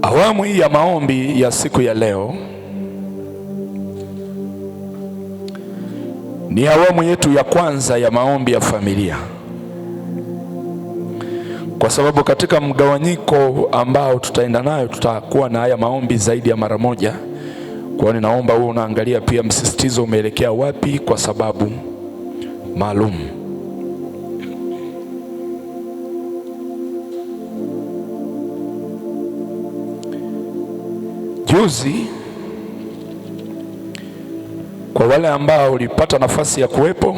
Awamu hii ya maombi ya siku ya leo ni awamu yetu ya kwanza ya maombi ya familia, kwa sababu katika mgawanyiko ambao tutaenda nayo tutakuwa na haya maombi zaidi ya mara moja. Kwa hiyo ninaomba wewe unaangalia pia msisitizo umeelekea wapi kwa sababu maalum. Juzi, kwa wale ambao ulipata nafasi ya kuwepo,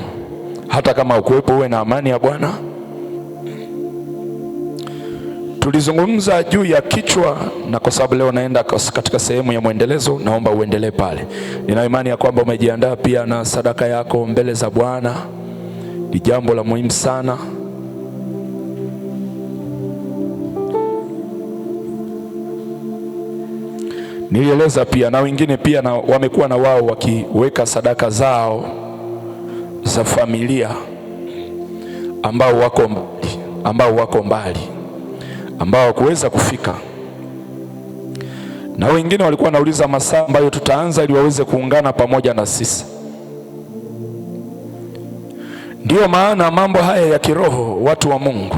hata kama ukuwepo, uwe na amani ya Bwana. Tulizungumza juu ya kichwa, na kwa sababu leo naenda katika sehemu ya mwendelezo, naomba uendelee pale. Nina imani ya kwamba umejiandaa pia na sadaka yako mbele za Bwana. Ni jambo la muhimu sana. Nilieleza pia na wengine pia na wamekuwa na wao wakiweka sadaka zao za familia ambao wako mbali, ambao wako mbali, ambao hawakuweza kufika. Na wengine walikuwa wanauliza masaa ambayo tutaanza ili waweze kuungana pamoja na sisi. Ndiyo maana mambo haya ya kiroho, watu wa Mungu,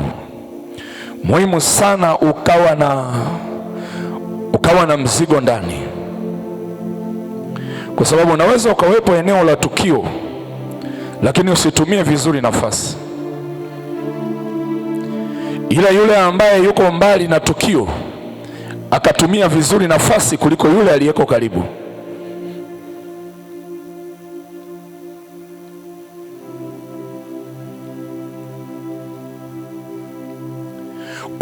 muhimu sana ukawa na mzigo ndani, kwa sababu unaweza ukawepo eneo la tukio lakini usitumie vizuri nafasi. Ila yule ambaye yuko mbali na tukio akatumia vizuri nafasi kuliko yule aliyeko karibu.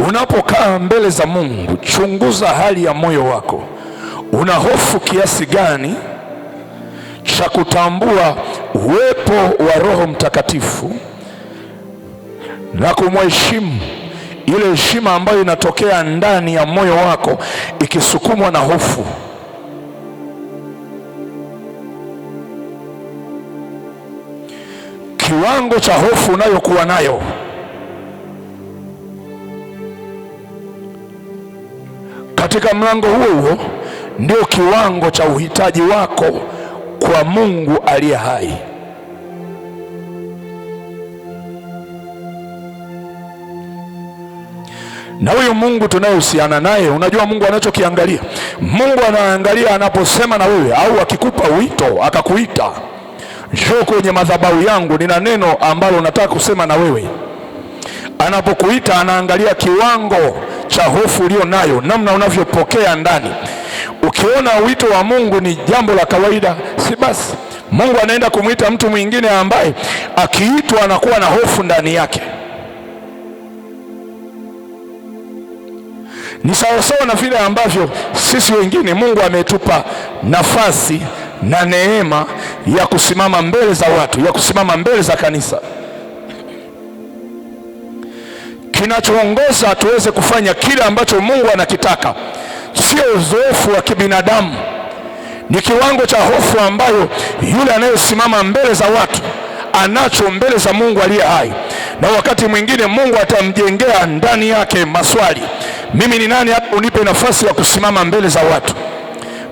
Unapokaa mbele za Mungu, chunguza hali ya moyo wako. Una hofu kiasi gani cha kutambua uwepo wa Roho Mtakatifu na kumheshimu, ile heshima ambayo inatokea ndani ya moyo wako ikisukumwa na hofu. Kiwango cha hofu unayokuwa nayo katika mlango huo huo ndio kiwango cha uhitaji wako kwa Mungu aliye hai. Na huyu Mungu tunayehusiana naye, unajua Mungu anachokiangalia? Mungu anaangalia anaposema na wewe au akikupa wito akakuita, njoo kwenye madhabahu yangu, nina neno ambalo nataka kusema na wewe. Anapokuita anaangalia kiwango cha hofu ulio nayo, namna unavyopokea ndani. Ukiona wito wa Mungu ni jambo la kawaida, si basi Mungu anaenda kumuita mtu mwingine ambaye akiitwa anakuwa na hofu ndani yake. Ni sawasawa na vile ambavyo sisi wengine Mungu ametupa nafasi na neema ya kusimama mbele za watu, ya kusimama mbele za kanisa. Kinachoongoza tuweze kufanya kile ambacho Mungu anakitaka sio uzoefu wa kibinadamu, ni kiwango cha hofu ambayo yule anayesimama mbele za watu anacho mbele za Mungu aliye hai. Na wakati mwingine Mungu atamjengea ndani yake maswali: mimi ni nani hata unipe nafasi ya kusimama mbele za watu?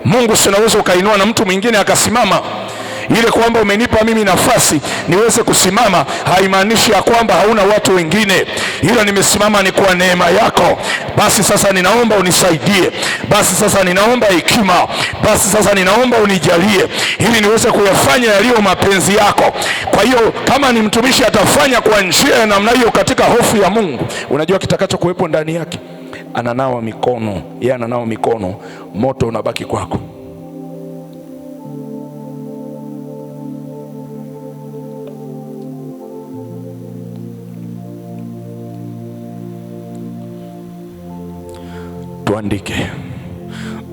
Mungu, si unaweza ukainua na mtu mwingine akasimama? Ile kwamba umenipa mimi nafasi niweze kusimama haimaanishi ya kwamba hauna watu wengine, ila nimesimama ni kwa neema yako. Basi sasa ninaomba unisaidie, basi sasa ninaomba hekima, basi sasa ninaomba unijalie ili niweze kuyafanya yaliyo mapenzi yako. Kwa hiyo kama ni mtumishi atafanya kwa njia ya namna hiyo katika hofu ya Mungu, unajua kitakacho kuwepo ndani yake, ananawa mikono, yeye ananawa mikono, moto unabaki kwako. Tuandike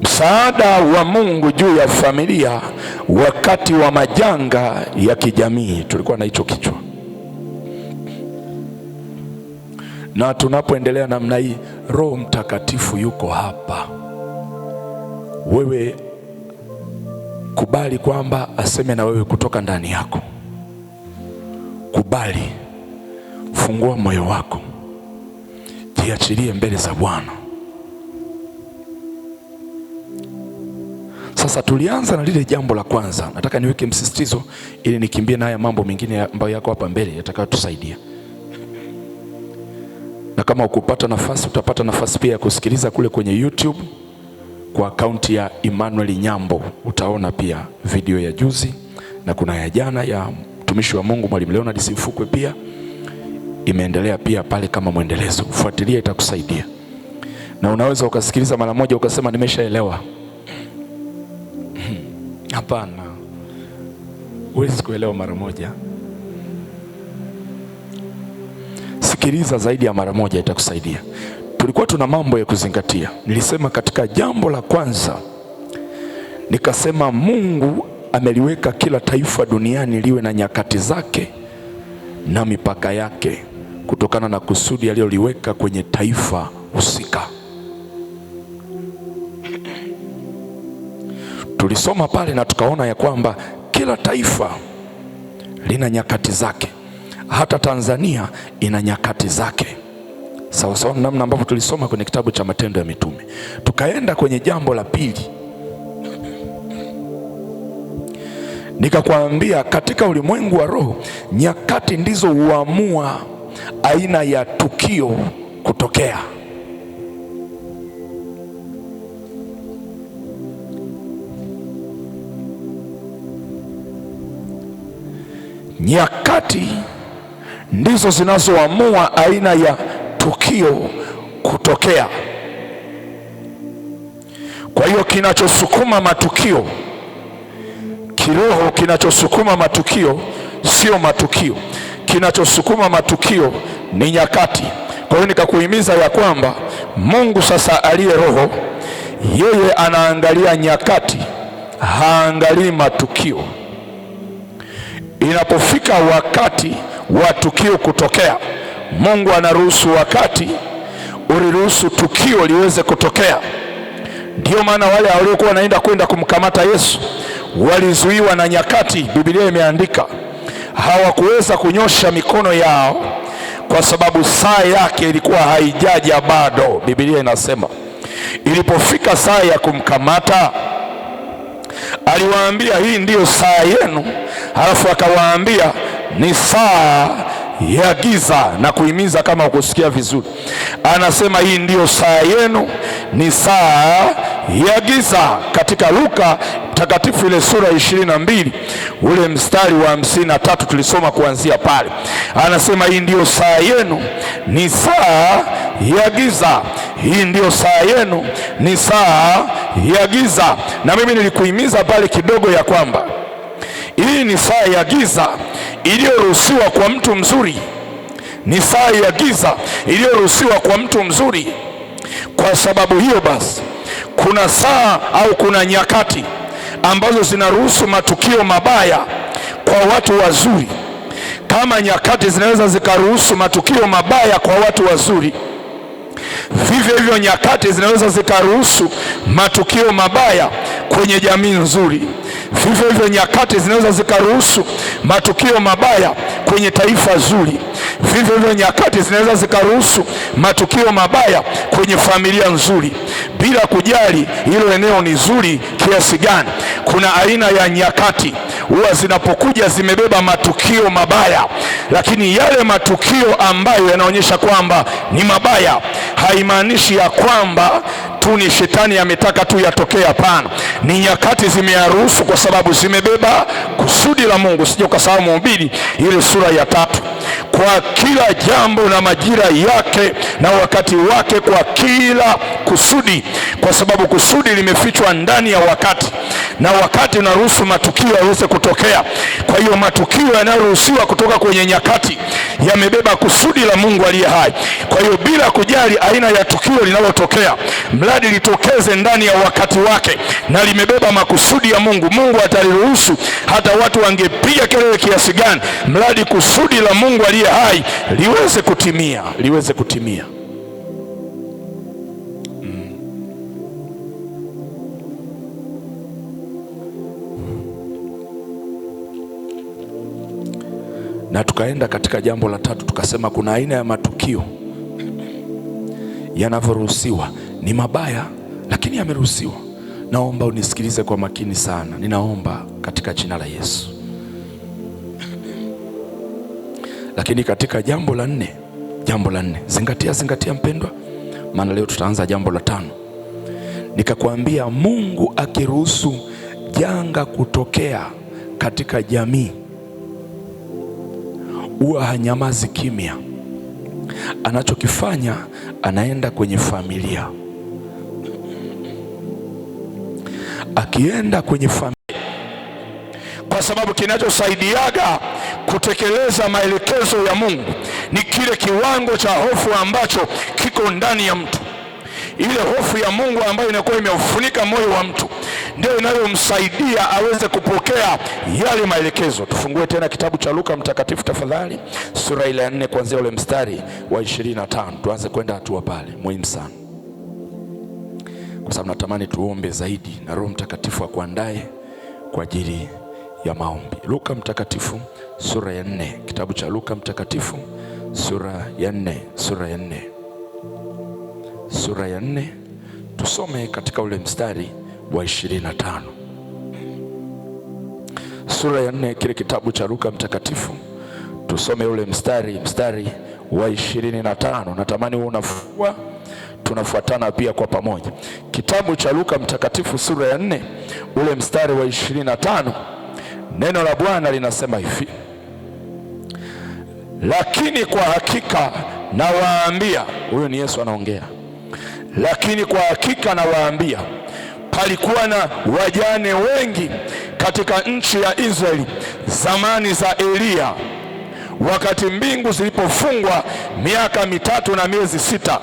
msaada wa Mungu juu ya familia wakati wa majanga ya kijamii. Tulikuwa na hicho kichwa, na tunapoendelea namna hii, Roho Mtakatifu yuko hapa. Wewe kubali kwamba aseme na wewe kutoka ndani yako. Kubali, fungua moyo wako, jiachilie mbele za Bwana. Sasa tulianza na lile jambo la kwanza, nataka niweke msisitizo ili nikimbie na haya mambo mengine ambayo yako hapa mbele yatakayotusaidia. Na kama ukupata nafasi, utapata nafasi pia ya kusikiliza kule kwenye YouTube kwa akaunti ya Emmanuel Nyambo, utaona pia video ya juzi na kuna ya jana ya mtumishi wa Mungu Mwalimu Leonard Simfukwe pia imeendelea pia pale kama mwendelezo. Fuatilia, itakusaidia. Na unaweza ukasikiliza mara moja ukasema nimeshaelewa. Hapana, huwezi kuelewa mara moja. Sikiliza zaidi ya mara moja, itakusaidia. Tulikuwa tuna mambo ya kuzingatia. Nilisema katika jambo la kwanza, nikasema Mungu ameliweka kila taifa duniani liwe na nyakati zake na mipaka yake kutokana na kusudi aliloliweka kwenye taifa husika. Tulisoma pale na tukaona ya kwamba kila taifa lina nyakati zake. Hata Tanzania ina nyakati zake, sawa sawa namna ambavyo tulisoma kwenye kitabu cha Matendo ya Mitume. Tukaenda kwenye jambo la pili, nikakwambia katika ulimwengu wa roho nyakati ndizo huamua aina ya tukio kutokea. Nyakati ndizo zinazoamua aina ya tukio kutokea. Kwa hiyo kinachosukuma matukio kiroho, kinachosukuma matukio sio matukio, kinachosukuma matukio ni nyakati. Kwa hiyo nikakuhimiza ya kwamba Mungu sasa aliye roho, yeye anaangalia nyakati, haangalii matukio. Inapofika wakati wa tukio kutokea, Mungu anaruhusu wakati uliruhusu tukio liweze kutokea. Ndio maana wale waliokuwa wanaenda kwenda kumkamata Yesu walizuiwa na nyakati. Biblia imeandika hawakuweza kunyosha mikono yao kwa sababu saa yake ilikuwa haijaja bado. Biblia inasema ilipofika saa ya kumkamata aliwaambia hii ndiyo saa yenu, halafu akawaambia ni saa ya giza, na kuhimiza kama ukusikia vizuri. Anasema hii ndiyo saa yenu, ni saa ya giza. Katika Luka takatifu ile sura 22 ule mstari wa 53 tulisoma kuanzia pale. Anasema hii ndiyo saa yenu, ni saa ya giza. Hii ndiyo saa yenu, ni saa ya giza. Na mimi nilikuhimiza pale kidogo ya kwamba hii ni saa ya giza iliyoruhusiwa kwa mtu mzuri. Ni saa ya giza iliyoruhusiwa kwa mtu mzuri. Kwa sababu hiyo basi, kuna saa au kuna nyakati ambazo zinaruhusu matukio mabaya kwa watu wazuri. Kama nyakati zinaweza zikaruhusu matukio mabaya kwa watu wazuri, vivyo hivyo nyakati zinaweza zikaruhusu matukio mabaya kwenye jamii nzuri. Vivyo hivyo nyakati zinaweza zikaruhusu matukio mabaya kwenye taifa zuri. Vivyo hivyo nyakati zinaweza zikaruhusu matukio mabaya kwenye familia nzuri, bila kujali hilo eneo ni zuri kiasi gani. Kuna aina ya nyakati huwa zinapokuja zimebeba matukio mabaya, lakini yale matukio ambayo yanaonyesha kwamba ni mabaya haimaanishi ya kwamba tu ni shetani ametaka tu yatokee. Hapana, ni nyakati zimeyaruhusu kwa sababu zimebeba kusudi la Mungu. Sije ukasahau Mhubiri ile sura ya 3, kwa kila jambo na majira yake na wakati wake, kwa kila kusudi, kwa sababu kusudi limefichwa ndani ya wakati, na wakati unaruhusu matukio yaweze kutokea. Kwa hiyo matukio yanayoruhusiwa kutoka kwenye nyakati yamebeba kusudi la Mungu aliye hai. Kwa hiyo bila kujali aina ya tukio linalotokea, mradi litokeze ndani ya wakati wake na limebeba makusudi ya Mungu, Mungu ataliruhusu. Hata watu wangepiga kelele kiasi gani, mradi kusudi la Mungu aliye hai liweze kutimia, liweze kutimia. Na tukaenda katika jambo la tatu, tukasema kuna aina ya matukio yanavyoruhusiwa, ni mabaya lakini yameruhusiwa. Naomba unisikilize kwa makini sana, ninaomba katika jina la Yesu. Lakini katika jambo la nne, jambo la nne, zingatia, zingatia mpendwa, maana leo tutaanza jambo la tano. Nikakwambia Mungu akiruhusu janga kutokea katika jamii huwa hanyamazi kimya. Anachokifanya, anaenda kwenye familia. Akienda kwenye familia, kwa sababu kinachosaidiaga kutekeleza maelekezo ya Mungu ni kile kiwango cha hofu ambacho kiko ndani ya mtu. Ile hofu ya Mungu ambayo inakuwa imeufunika moyo wa mtu ndio inayomsaidia aweze kupokea yale maelekezo. Tufungue tena kitabu cha Luka Mtakatifu tafadhali, sura ile ya 4 kuanzia ule mstari wa 25. Tuanze kwenda hatua pale, muhimu sana, kwa sababu natamani tuombe zaidi na Roho Mtakatifu akuandae kwa ajili ya maombi. Luka Mtakatifu sura ya 4, kitabu cha Luka Mtakatifu sura ya 4, sura ya 4, sura ya 4, tusome katika ule mstari wa 25. Sura ya 4, kile kitabu cha Luka Mtakatifu, tusome ule mstari wa 25. Natamani wewe unafungua, tunafuatana pia kwa pamoja. Kitabu cha Luka Mtakatifu sura ya 4 ule mstari wa 25, neno la Bwana linasema hivi: lakini kwa hakika nawaambia, huyo ni Yesu anaongea, lakini kwa hakika nawaambia, palikuwa na wajane wengi katika nchi ya Israeli zamani za Eliya, wakati mbingu zilipofungwa miaka 3 na miezi 6.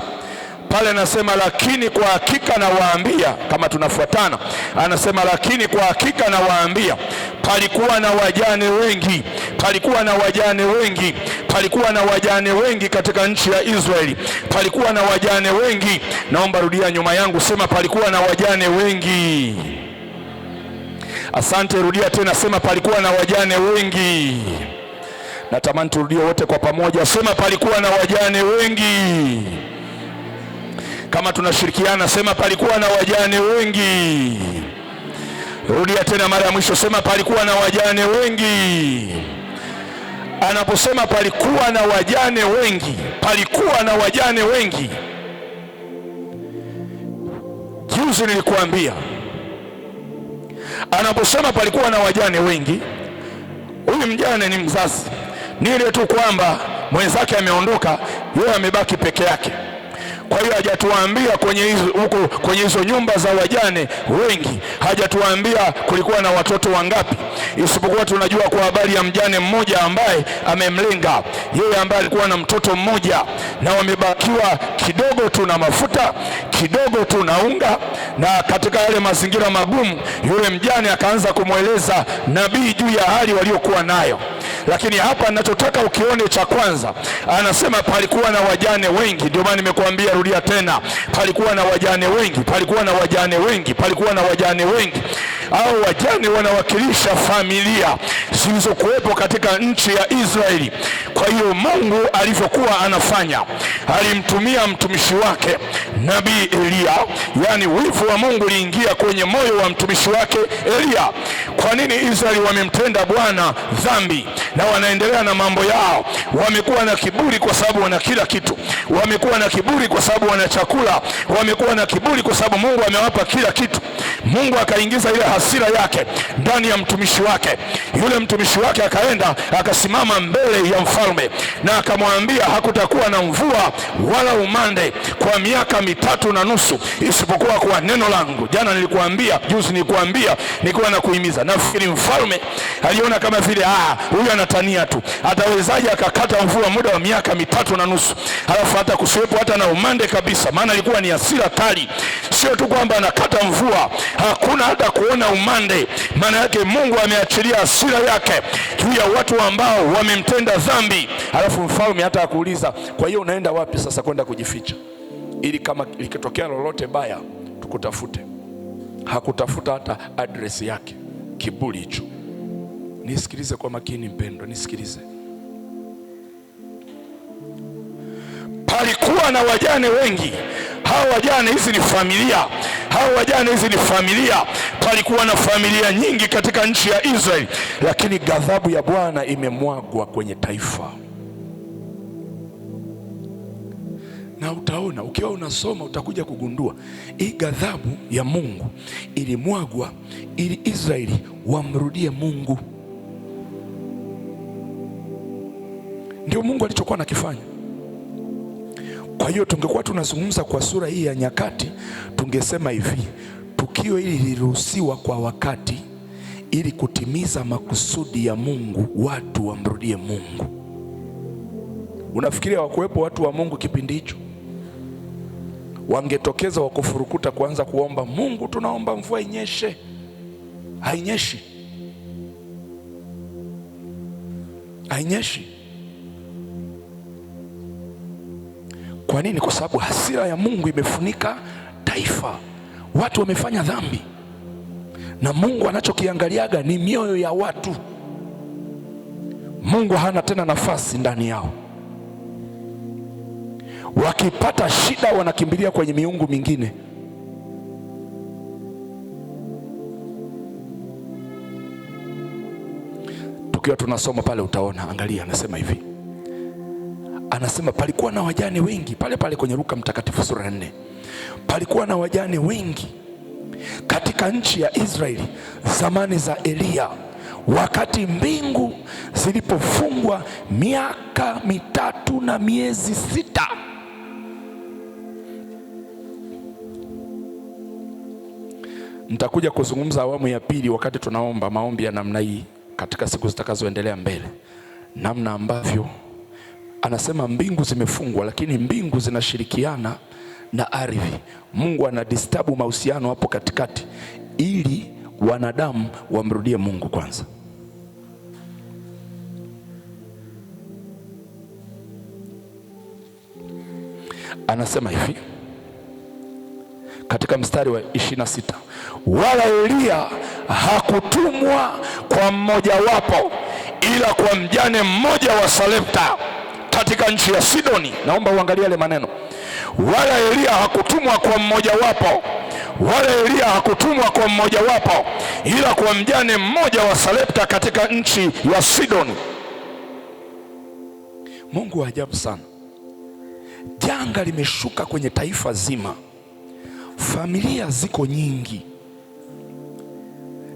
Pale anasema lakini kwa hakika nawaambia, kama tunafuatana, anasema lakini kwa hakika nawaambia, palikuwa na wajane wengi, palikuwa na wajane wengi, palikuwa na wajane wengi katika nchi ya Israeli, palikuwa na wajane wengi. Naomba rudia nyuma yangu, sema palikuwa na wajane wengi. Asante, rudia tena, sema palikuwa na wajane wengi. Natamani turudie wote kwa pamoja, sema palikuwa na wajane wengi. Kama tunashirikiana, sema palikuwa na wajane wengi. Rudia tena mara ya mwisho, sema palikuwa na wajane wengi. Anaposema palikuwa na wajane wengi, palikuwa na wajane wengi. Juzi nilikuambia, anaposema palikuwa na wajane wengi, huyu mjane ni mzazi. Ni ile tu kwamba mwenzake ameondoka, yeye amebaki peke yake. Kwa hiyo hajatuambia kwenye hizo, huko kwenye hizo nyumba za wajane wengi, hajatuambia kulikuwa na watoto wangapi, isipokuwa tunajua kwa habari ya mjane mmoja ambaye amemlenga yeye, ambaye alikuwa na mtoto mmoja na wamebakiwa kidogo tu na mafuta, kidogo tu na unga. Na katika yale mazingira magumu, yule mjane akaanza kumweleza nabii juu ya hali waliokuwa nayo. Lakini hapa ninachotaka ukione cha kwanza, anasema palikuwa na wajane wengi. Ndio maana nimekuambia rudia tena, palikuwa na wajane wengi, palikuwa na wajane wengi, palikuwa na wajane wengi. Hao wajane wanawakilisha familia zilizokuwepo katika nchi ya Israeli. Kwa hiyo Mungu alivyokuwa anafanya, alimtumia mtumishi wake nabii Eliya. Yani wivu wa Mungu uliingia kwenye moyo wa mtumishi wake Eliya. Kwa nini Israeli wamemtenda Bwana dhambi na wanaendelea na mambo yao? Wamekuwa na kiburi kwa sababu wana kila kitu, wamekuwa na kiburi kwa sababu wana chakula, wamekuwa na kiburi kwa sababu Mungu amewapa kila kitu. Mungu akaingiza ile hasira yake ndani ya mtumishi wake. Yule mtumishi wake akaenda akasimama mbele ya mfalme na akamwambia, hakutakuwa na mvua wala umande kwa miaka 3.5 isipokuwa kwa neno langu. Jana nilikuambia, juzi nilikuambia, nilikuwa nakuhimiza. Nafikiri mfalme aliona kama vile huyu anatania tu, atawezaje akakata mvua muda wa miaka 3.5 halafu hata kusiwepo hata na umande kabisa? Maana ilikuwa ni hasira kali. Sio tu kwamba anakata mvua, hakuna hata kuona umande. Maana yake Mungu ameachilia hasira yake juu ya watu ambao wamemtenda dhambi. Halafu mfalme hata akuuliza, kwa hiyo unaenda wapi sasa kwenda kujificha, ili kama likitokea lolote baya tukutafute. Hakutafuta hata address yake. Kiburi hicho. Nisikilize kwa makini mpendwa, nisikilize. Palikuwa na wajane wengi. Hawa wajane, hizi ni familia. Hawa wajane, hizi ni familia. Palikuwa na familia nyingi katika nchi ya Israeli, lakini ghadhabu ya Bwana imemwagwa kwenye taifa. Na utaona ukiwa unasoma utakuja kugundua hii ghadhabu ya Mungu ilimwagwa ili Israeli wamrudie Mungu. Ndio Mungu alichokuwa anakifanya. Kwa hiyo tungekuwa tunazungumza kwa sura hii ya nyakati, tungesema hivi: tukio hili liliruhusiwa kwa wakati ili kutimiza makusudi ya Mungu, watu wamrudie Mungu. Unafikiria wakuwepo watu wa Mungu kipindi hicho? Wangetokeza wakufurukuta kuanza kuomba Mungu, tunaomba mvua inyeshe. Hainyeshi, hainyeshi. Kwa nini? Kwa sababu hasira ya Mungu imefunika taifa. Watu wamefanya dhambi, na Mungu anachokiangaliaga ni mioyo ya watu. Mungu hana tena nafasi ndani yao. Wakipata shida wanakimbilia kwenye miungu mingine. Tukiwa tunasoma pale utaona, angalia, anasema hivi, anasema palikuwa na wajane wengi pale pale kwenye Luka Mtakatifu sura ya 4. Palikuwa na wajane wengi katika nchi ya Israeli zamani za Eliya, wakati mbingu zilipofungwa miaka 3 na miezi 6. Nitakuja kuzungumza awamu ya pili wakati tunaomba maombi ya namna hii katika siku zitakazoendelea mbele, namna ambavyo anasema mbingu zimefungwa, lakini mbingu zinashirikiana na ardhi. Mungu anadisturb mahusiano hapo katikati ili wanadamu wamrudie Mungu kwanza. Anasema hivi katika mstari wa 26, wala Eliya hakutumwa kwa mmojawapo ila kwa mjane mmoja wa Sarepta katika nchi ya Sidoni. Naomba uangalie yale maneno. Wala Eliya hakutumwa kwa mmojawapo, wala Eliya hakutumwa kwa mmojawapo ila kwa mjane mmoja wa Sarepta katika nchi ya Sidoni. Mungu wa ajabu sana. Janga limeshuka kwenye taifa zima, familia ziko nyingi,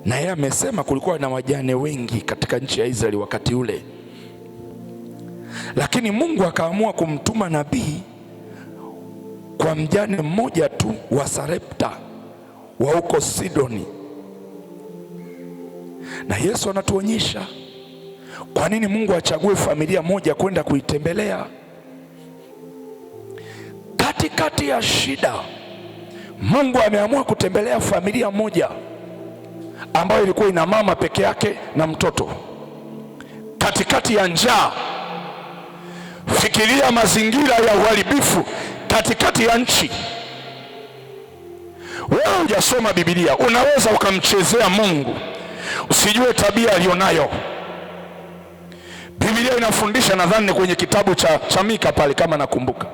na yeye amesema kulikuwa na wajane wengi katika nchi ya Israeli wakati ule, lakini Mungu akaamua kumtuma nabii kwa mjane mmoja tu wa Sarepta wa huko Sidoni. Na Yesu anatuonyesha kwa nini Mungu achague familia moja kwenda kuitembelea. Katikati ya shida, Mungu ameamua kutembelea familia moja ambayo ilikuwa ina mama peke yake na mtoto. Katikati ya njaa, fikiria mazingira ya uharibifu katikati ya nchi. Wewe hujasoma Biblia, unaweza ukamchezea Mungu usijue tabia alionayo. Biblia inafundisha, nadhani kwenye kitabu cha Mika pale kama nakumbuka,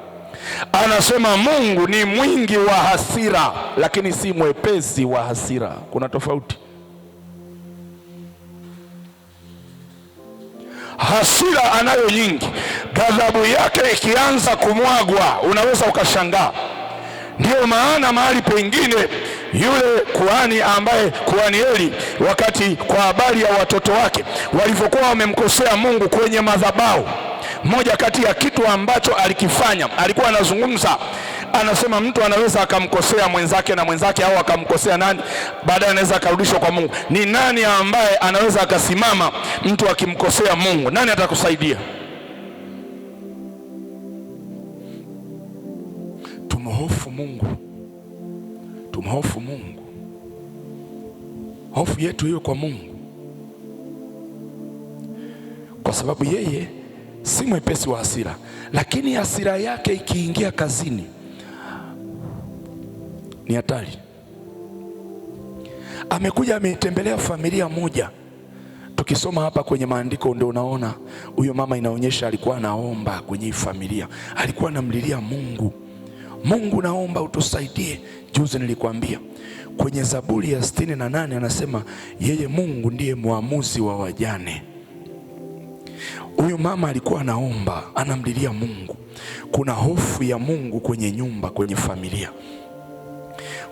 anasema Mungu ni mwingi wa hasira lakini si mwepesi wa hasira. Kuna tofauti. Hasira anayo nyingi, ghadhabu yake ikianza kumwagwa unaweza ukashangaa. Ndio maana mahali pengine yule kuhani ambaye kuhani Eli, wakati kwa habari ya watoto wake walivyokuwa wamemkosea Mungu kwenye madhabahu, moja kati ya kitu ambacho alikifanya, alikuwa anazungumza, anasema mtu anaweza akamkosea mwenzake na mwenzake au akamkosea nani, baadaye anaweza akarudishwa kwa Mungu. Ni nani ambaye anaweza akasimama mtu akimkosea Mungu? Nani atakusaidia? Tumhofu Mungu, tumhofu Mungu. Hofu yetu hiyo kwa Mungu, kwa sababu yeye si mwepesi wa hasira, lakini hasira yake ikiingia kazini ni hatari. Amekuja ametembelea familia moja. Tukisoma hapa kwenye maandiko ndio unaona huyo mama, inaonyesha alikuwa anaomba kwenye hii familia, alikuwa anamlilia Mungu. Mungu naomba utusaidie. Juzi nilikwambia kwenye Zaburi ya 68 anasema yeye Mungu ndiye muamuzi wa wajane. Huyu mama alikuwa anaomba, anamlilia Mungu. Kuna hofu ya Mungu kwenye nyumba, kwenye familia.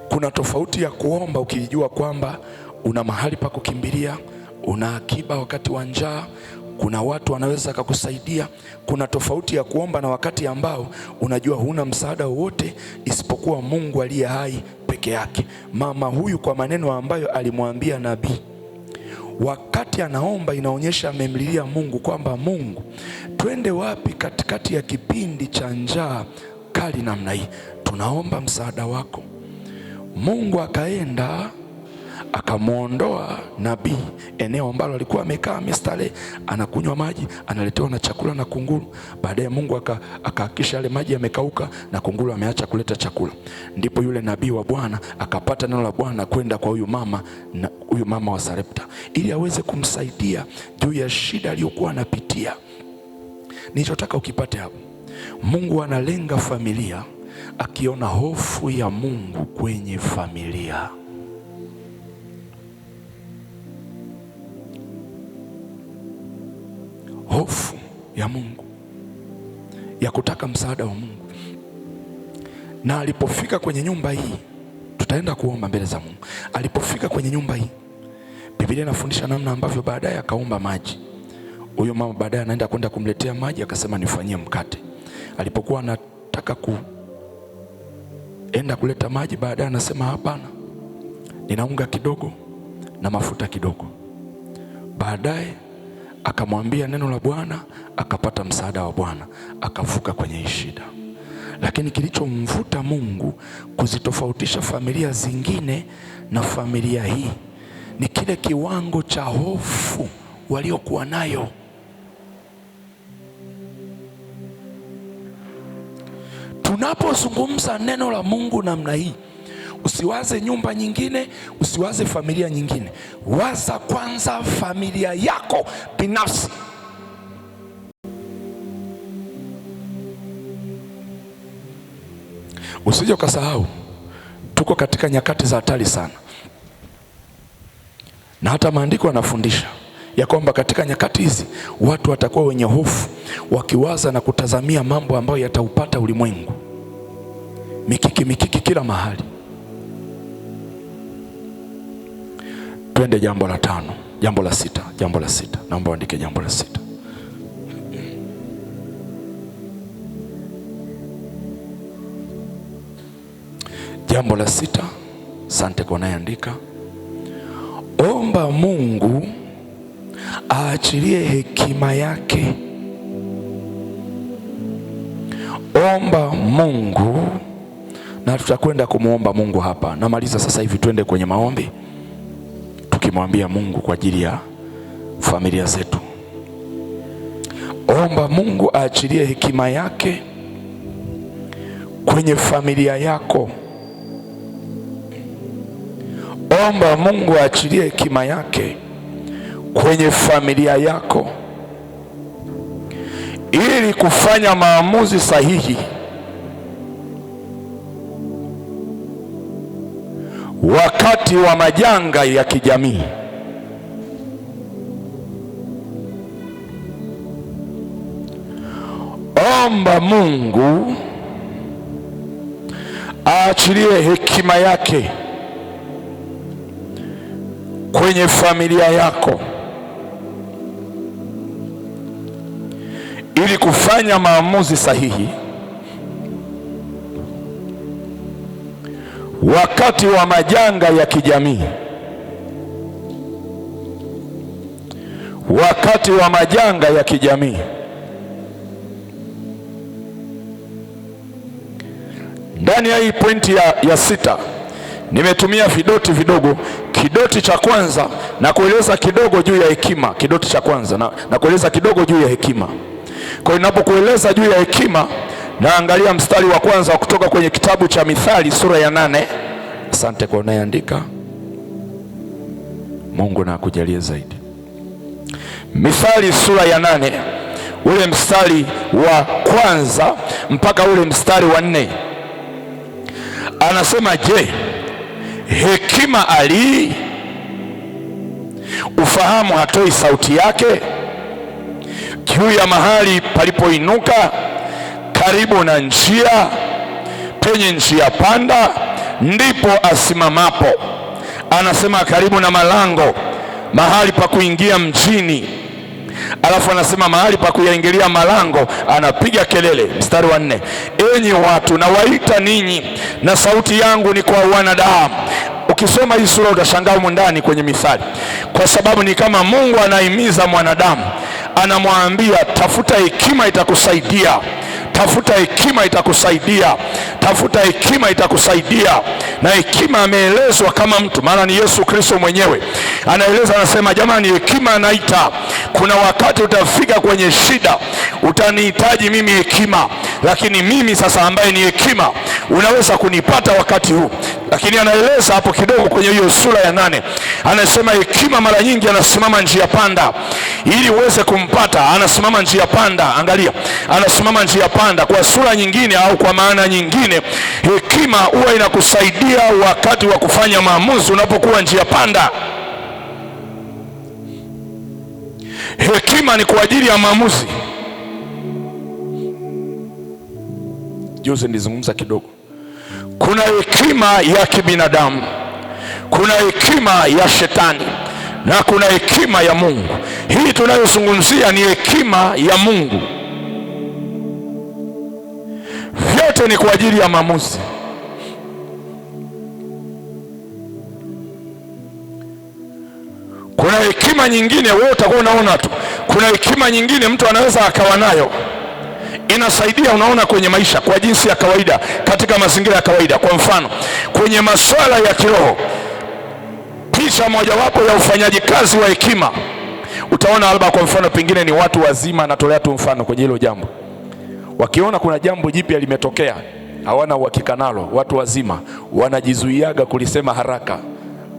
Kuna tofauti ya kuomba ukijua kwamba una mahali pa kukimbilia, una akiba wakati wa njaa, kuna watu wanaweza kukusaidia. Kuna tofauti ya kuomba na wakati ambao unajua huna msaada wowote isipokuwa Mungu aliye hai peke yake. Mama huyu kwa maneno ambayo alimwambia nabii wakati anaomba, inaonyesha amemlilia Mungu kwamba Mungu, twende wapi katikati ya kipindi cha njaa kali namna hii? Tunaomba msaada wako. Mungu akaenda akamwondoa nabii eneo ambalo alikuwa amekaa amestarehe, anakunywa maji, analetewa na chakula na kunguru. Baadaye Mungu akahakikisha yale maji yamekauka na kunguru ameacha kuleta chakula. Ndipo yule nabii wa Bwana akapata neno la Bwana kwenda kwa huyu mama, na huyu mama wa Sarepta, ili aweze kumsaidia juu ya shida aliyokuwa anapitia. Nilichotaka ukipate hapo, Mungu analenga familia akiona hofu ya Mungu kwenye familia. Hofu ya Mungu, ya kutaka msaada wa Mungu. Na alipofika kwenye nyumba hii, tutaenda kuomba mbele za Mungu. Alipofika kwenye nyumba hii, Biblia inafundisha namna ambavyo baadaye akaomba maji. Huyo mama baadaye anaenda kwenda kumletea maji, akasema nifanyie mkate. Alipokuwa anataka kuenda kuleta maji, baadaye anasema hapana, nina unga kidogo na mafuta kidogo. Baadaye akamwambia neno la Bwana, akapata msaada wa Bwana, akavuka kwenye hii shida. Lakini kilichomvuta Mungu kuzitofautisha familia zingine na familia hii ni kile kiwango cha hofu waliokuwa nayo. Tunapozungumza neno la Mungu namna hii, usiwaze nyumba nyingine, usiwaze familia nyingine. Waza kwanza familia yako binafsi. Usije ukasahau, tuko katika nyakati za hatari sana. Na hata maandiko yanafundisha ya kwamba katika nyakati hizi watu watakuwa wenye hofu, wakiwaza na kutazamia mambo ambayo yataupata ulimwengu. Mikiki mikiki kila mahali. Twende jambo la tano, jambo la sita, jambo la sita. Naomba uandike jambo la sita. Jambo la sita, asante kwa anayeandika. Omba Mungu aachilie hekima yake. Omba Mungu, na tutakwenda kumuomba Mungu hapa. Namaliza sasa hivi, twende kwenye maombi tukimwambia Mungu kwa ajili ya familia zetu. Omba Mungu aachilie hekima yake kwenye familia yako. Omba Mungu aachilie hekima yake kwenye familia yako ili kufanya maamuzi sahihi wakati wa majanga ya kijamii. Omba Mungu aachilie hekima yake kwenye familia yako ili kufanya maamuzi sahihi wakati wa majanga ya kijamii. Wakati wa majanga ya kijamii. Ndani ya hii pointi ya sita nimetumia vidoti vidogo. Kidoti cha kwanza na kueleza kidogo juu ya hekima. Kidoti cha kwanza na kueleza kidogo juu ya hekima. Kwa hiyo ninapokueleza juu ya hekima, naangalia mstari wa kwanza kutoka kwenye kitabu cha Mithali sura ya 8. Asante kwa unayeandika. Mungu na akujalie zaidi. Mithali sura ya 8 ule mstari wa kwanza mpaka ule mstari wa 4. Anasema, je, hekima alii? Ufahamu hatoi sauti yake? Juu ya mahali palipoinuka, karibu na njia, penye njia panda, ndipo asimamapo. Anasema karibu na malango, mahali pa kuingia mjini. Alafu anasema mahali pa kuyaingilia malango, anapiga kelele. Mstari wa 4, enyi watu nawaita ninyi, na sauti yangu ni kwa wanadamu. Ukisoma hii sura utashangaa humu ndani kwenye Mithali, kwa sababu ni kama Mungu anahimiza mwanadamu, anamwambia tafuta hekima itakusaidia, tafuta hekima itakusaidia, tafuta hekima itakusaidia. Na hekima ameelezwa kama mtu, maana ni Yesu Kristo mwenyewe anaeleza, anasema jamani, hekima anaita. Kuna wakati utafika kwenye shida, utanihitaji mimi hekima, lakini mimi sasa ambaye ni hekima unaweza kunipata wakati huu. Lakini anaeleza hapo kidogo kwenye hiyo sura ya 8, anasema hekima mara nyingi anasimama njia panda, ili uweze kumpata anasimama njia panda. Angalia, anasimama njia panda. Kwa sura nyingine au kwa maana nyingine, hekima huwa inakusaidia wakati wa kufanya maamuzi unapokuwa njia panda. Hekima ni kwa ajili ya maamuzi. Juzi nilizungumza kidogo. Kuna hekima ya kibinadamu, kuna hekima ya shetani, na kuna hekima ya Mungu. Hii tunayozungumzia ni hekima ya Mungu. Vyote ni kwa ajili ya maamuzi. Kuna hekima nyingine wewe utakuwa unaona tu. Kuna hekima nyingine mtu anaweza akawa nayo, inasaidia unaona kwenye maisha kwa jinsi ya kawaida, katika mazingira ya kawaida. Kwa mfano kwenye masuala ya kiroho, picha mojawapo ya ufanyaji kazi wa hekima utaona labda kwa mfano pengine ni watu wazima, natolea tu mfano kwenye hilo jambo, wakiona kuna jambo jipya limetokea hawana uhakika nalo, watu wazima wanajizuiaga kulisema haraka.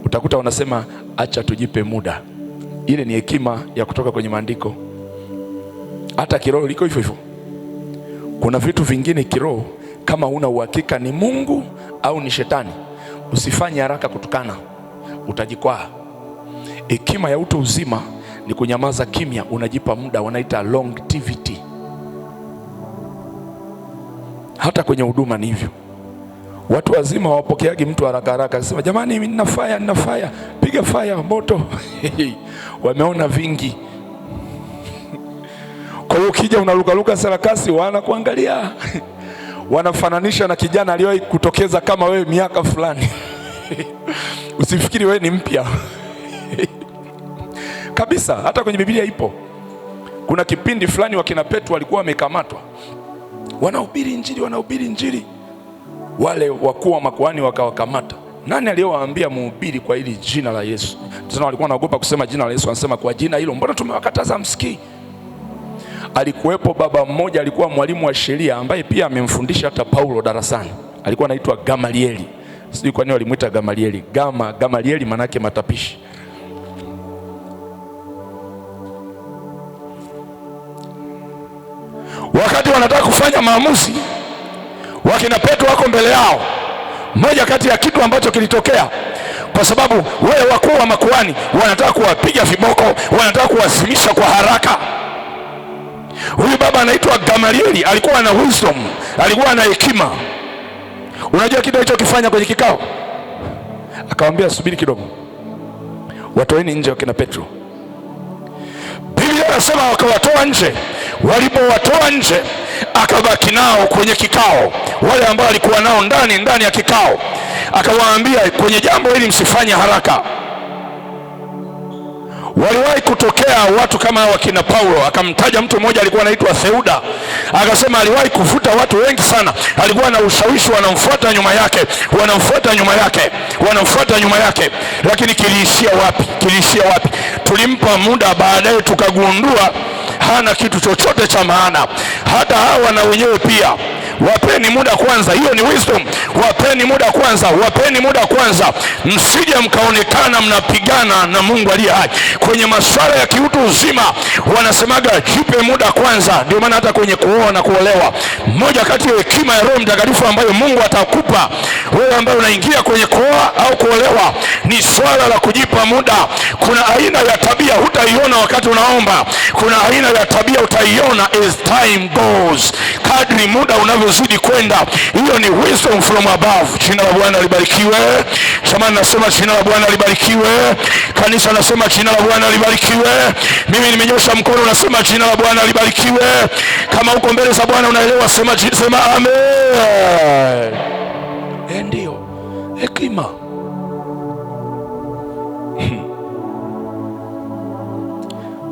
Utakuta wanasema acha tujipe muda. Ile ni hekima ya kutoka kwenye maandiko. Hata kiroho liko hivyo hivyo. Kuna vitu vingine kiroho kama huna uhakika ni Mungu au ni shetani, usifanye haraka kutukana, utajikwaa. Hekima ya utu uzima ni kunyamaza kimya, unajipa muda, wanaita longevity. Hata kwenye huduma ni hivyo. Watu wazima wapokeagi mtu haraka haraka, akisema jamani mimi nina fire, nina fire, piga fire moto. Wameona vingi. Kwa hiyo ukija unalukaluka sarakasi, wanakuangalia. Wanafananisha na kijana aliyewahi kutokeza kama wewe miaka fulani. Usifikiri wewe ni mpya. Kabisa, hata kwenye Biblia ipo. Kuna kipindi fulani wakina Petro walikuwa wamekamatwa, wanahubiri injili, wanahubiri injili, wale wakuu wa makuhani wakawakamata. Nani aliyewaambia muhubiri kwa hili jina la Yesu? Tena walikuwa wanaogopa kusema jina la Yesu, wanasema kwa jina hilo mbona tumewakataza msikii? Alikuwepo baba mmoja alikuwa mwalimu wa sheria ambaye pia amemfundisha hata Paulo darasani. Alikuwa anaitwa Gamalieli. Sijui kwa nini walimuita Gamalieli. Gamalieli maana yake matapishi. Wakati wanataka kufanya maamuzi, wakina Petro wako mbele yao. Moja kati ya kitu ambacho kilitokea, kwa sababu wale wakuu wa makuhani wanataka kuwapiga viboko, wanataka kuwazimisha kwa haraka. Huyu baba anaitwa Gamalieli, alikuwa na wisdom, alikuwa na hekima. Unajua kitu alichokifanya kwenye kikao? Akamwambia subiri kidogo, watoeni nje wakina Petro. Biblia inasema wakawatoa nje. Walipowatoa nje, akabaki nao kwenye kikao, wale ambao alikuwa nao ndani ya kikao. Akawaambia kwenye jambo hili msifanye haraka. Waliwahi kutokea watu kama wakina Paulo, akamtaja mtu mmoja alikuwa anaitwa Theuda. Akasema aliwahi kuvuta watu wengi sana, alikuwa na ushawishi, wanamfuata nyuma yake, wanamfuata nyuma yake, wanamfuata nyuma yake. Lakini kiliishia wapi? Kiliishia wapi? Tulimpa muda, baadaye tukagundua hana kitu chochote cha maana. Hata hawa na wenyewe pia Wapeni muda kwanza, hiyo ni wisdom. Wapeni muda kwanza, wapeni muda kwanza, msije mkaonekana mnapigana na Mungu aliye hai. Kwenye masuala ya kiutu uzima wanasemaga jipe muda kwanza. Ndio maana hata kwenye kuoa na kuolewa, moja kati ya hekima ya Roho Mtakatifu ambayo Mungu atakupa wewe ambaye unaingia kwenye kuoa au kuolewa ni swala la kujipa muda. Kuna aina ya tabia hutaiona wakati unaomba, kuna aina ya tabia utaiona as time goes, kadri muda unavyozidi kwenda. Hiyo ni wisdom from above. Jina la Bwana libarikiwe. Jamani, nasema jina la Bwana libarikiwe. Kanisa nasema jina la Bwana libarikiwe. Mimi nimenyosha mkono, nasema jina la Bwana libarikiwe. Kama uko mbele za Bwana unaelewa, sema, sema amen. Ndio hekima.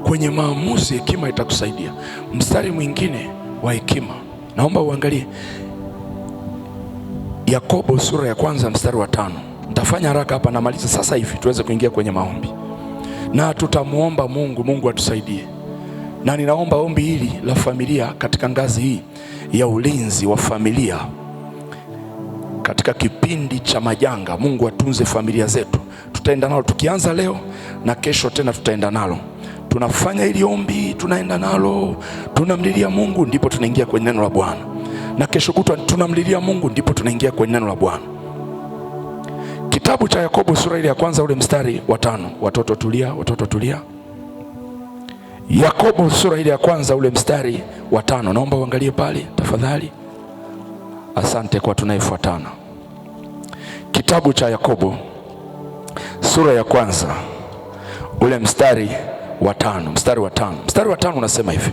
Kwenye maamuzi hekima itakusaidia. Mstari mwingine wa hekima naomba uangalie Yakobo sura ya 1 mstari wa 5. Nitafanya haraka hapa, namaliza sasa hivi tuweze kuingia kwenye maombi, na tutamuomba Mungu, Mungu atusaidie. Na ninaomba ombi hili la familia katika ngazi hii ya ulinzi wa familia katika kipindi cha majanga. Mungu atunze familia zetu. Tutaenda nalo tukianza leo na kesho tena tutaenda nalo. Tunafanya hili ombi, tunaenda nalo, tunamlilia Mungu, ndipo tunaingia kwenye neno la Bwana. Na kesho kutwa tunamlilia Mungu, ndipo tunaingia kwenye neno la Bwana. Kitabu cha Yakobo sura ile ya 1 ule mstari wa 5. Watoto tulia, watoto tulia. Yakobo sura ile ya 1 ule mstari wa 5. Naomba uangalie pale tafadhali. Asante kwa tunayefuatana. Kitabu cha Yakobo sura ya 1 ule mstari wa 5, mstari wa 5. Mstari wa 5 unasema hivi: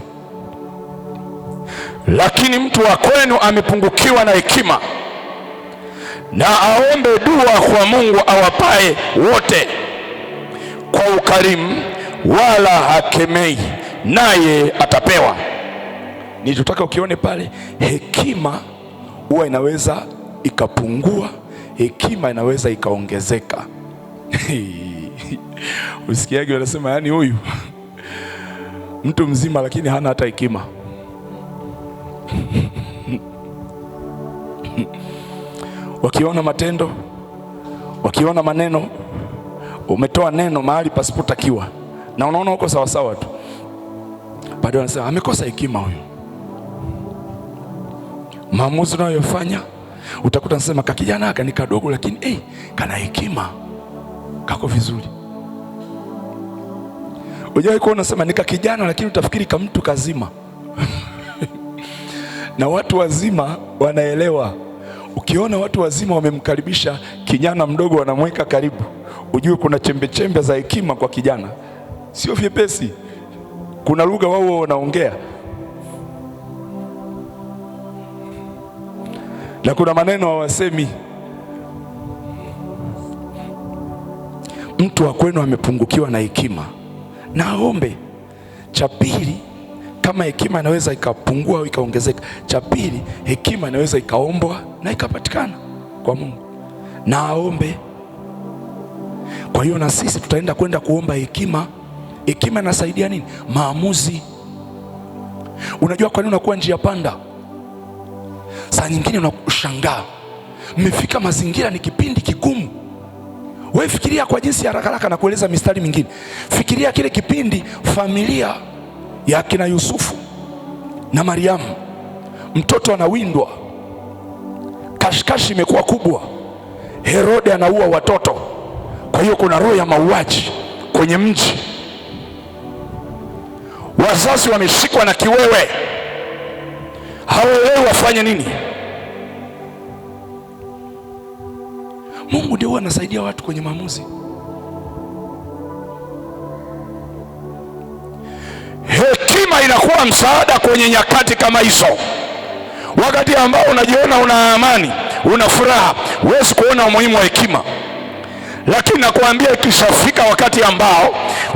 lakini mtu wa kwenu amepungukiwa na hekima, na aombe dua kwa Mungu awapae wote kwa ukarimu, wala hakemei, naye atapewa. Nilitaka ukione pale, hekima huwa inaweza ikapungua, hekima inaweza ikaongezeka. Usikiaje wanasema, yani huyu mtu mzima lakini hana hata hekima. Wakiona matendo, wakiona maneno, umetoa neno mahali pasipotakiwa na unaona uko sawa sawa tu, bado wanasema amekosa hekima huyu. Maamuzi unayofanya utakuta nasema kakijana haka ni kadogo lakini kana hekima, kako vizuri. Unajua uko unasema ni kakijana lakini utafikiri kama mtu kazima. Na watu wazima wanaelewa. Ukiona watu wazima wamemkaribisha kijana mdogo, wanamweka karibu, ujue kuna chembe chembe za hekima kwa kijana. Sio vyepesi. Kuna lugha wao wanaongea, na kuna maneno hawasemi. Mtu wa kwenu amepungukiwa na hekima, na aombe. Cha pili, kama hekima inaweza ikapungua au ikaongezeka, cha pili, hekima inaweza ikaombwa na ikapatikana kwa Mungu, na aombe. Kwa hiyo na sisi tutaenda kwenda kuomba hekima. Hekima inasaidia nini? Maamuzi. Unajua kwa nini unakuwa njia panda? Saa nyingine unashangaa, mmefika mazingira ni kipindi kigumu. Wewe fikiria kwa jinsi ya haraka haraka na kueleza mistari mingine. Fikiria kile kipindi familia ya kina Yusufu na Mariamu, mtoto anawindwa, kashikashi imekuwa kubwa, Herode anaua watoto. Kwa hiyo kuna roho ya mauaji kwenye mji. Wazazi wameshikwa na kiwewe, hawaelewi wafanye nini. Mungu ndio anasaidia watu kwenye maamuzi. Hekima inakuwa msaada kwenye nyakati kama hizo. Wakati ambao unajiona una amani, una furaha, huwezi kuona umuhimu wa hekima. Lakini nakwambia ikishafika wakati ambao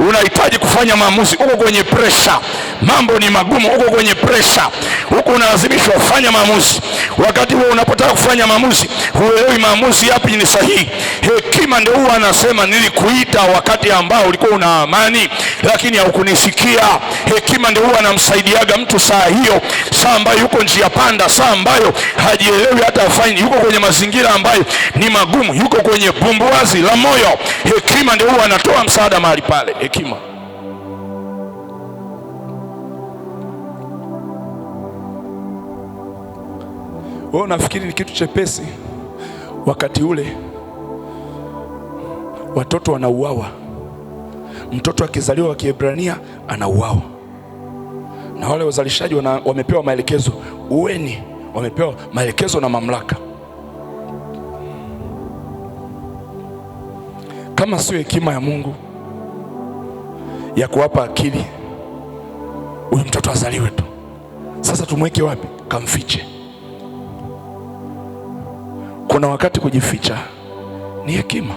unahitaji kufanya maamuzi, uko kwenye pressure, mambo ni magumu, uko kwenye pressure, huko unalazimishwa kufanya maamuzi. Wakati huo unapotaka kufanya maamuzi, huelewi maamuzi yapi ni sahihi. Hekima Hekima ndio huwa anasema nilikuita wakati ambao ulikuwa una amani, lakini haukunisikia. Hekima ndio huwa anamsaidiaga mtu saa hiyo, saa ambayo yuko njia panda, saa ambayo hajielewi hata afanye, yuko kwenye mazingira ambayo ni magumu, yuko kwenye bumbuazi la moyo. Hekima ndio huwa anatoa msaada mahali pale. Hekima. Wewe unafikiri ni kitu chepesi? Wakati ule watoto wanauawa. Mtoto akizaliwa wa Kiebrania anauawa. Na wale wazalishaji wamepewa maelekezo, ueni, wamepewa maelekezo na mamlaka. Kama sio hekima ya Mungu ya kuwapa akili, huyu mtoto azaliwe tu. Sasa tumweke wapi? Kamfiche. Kuna wakati kujificha ni hekima.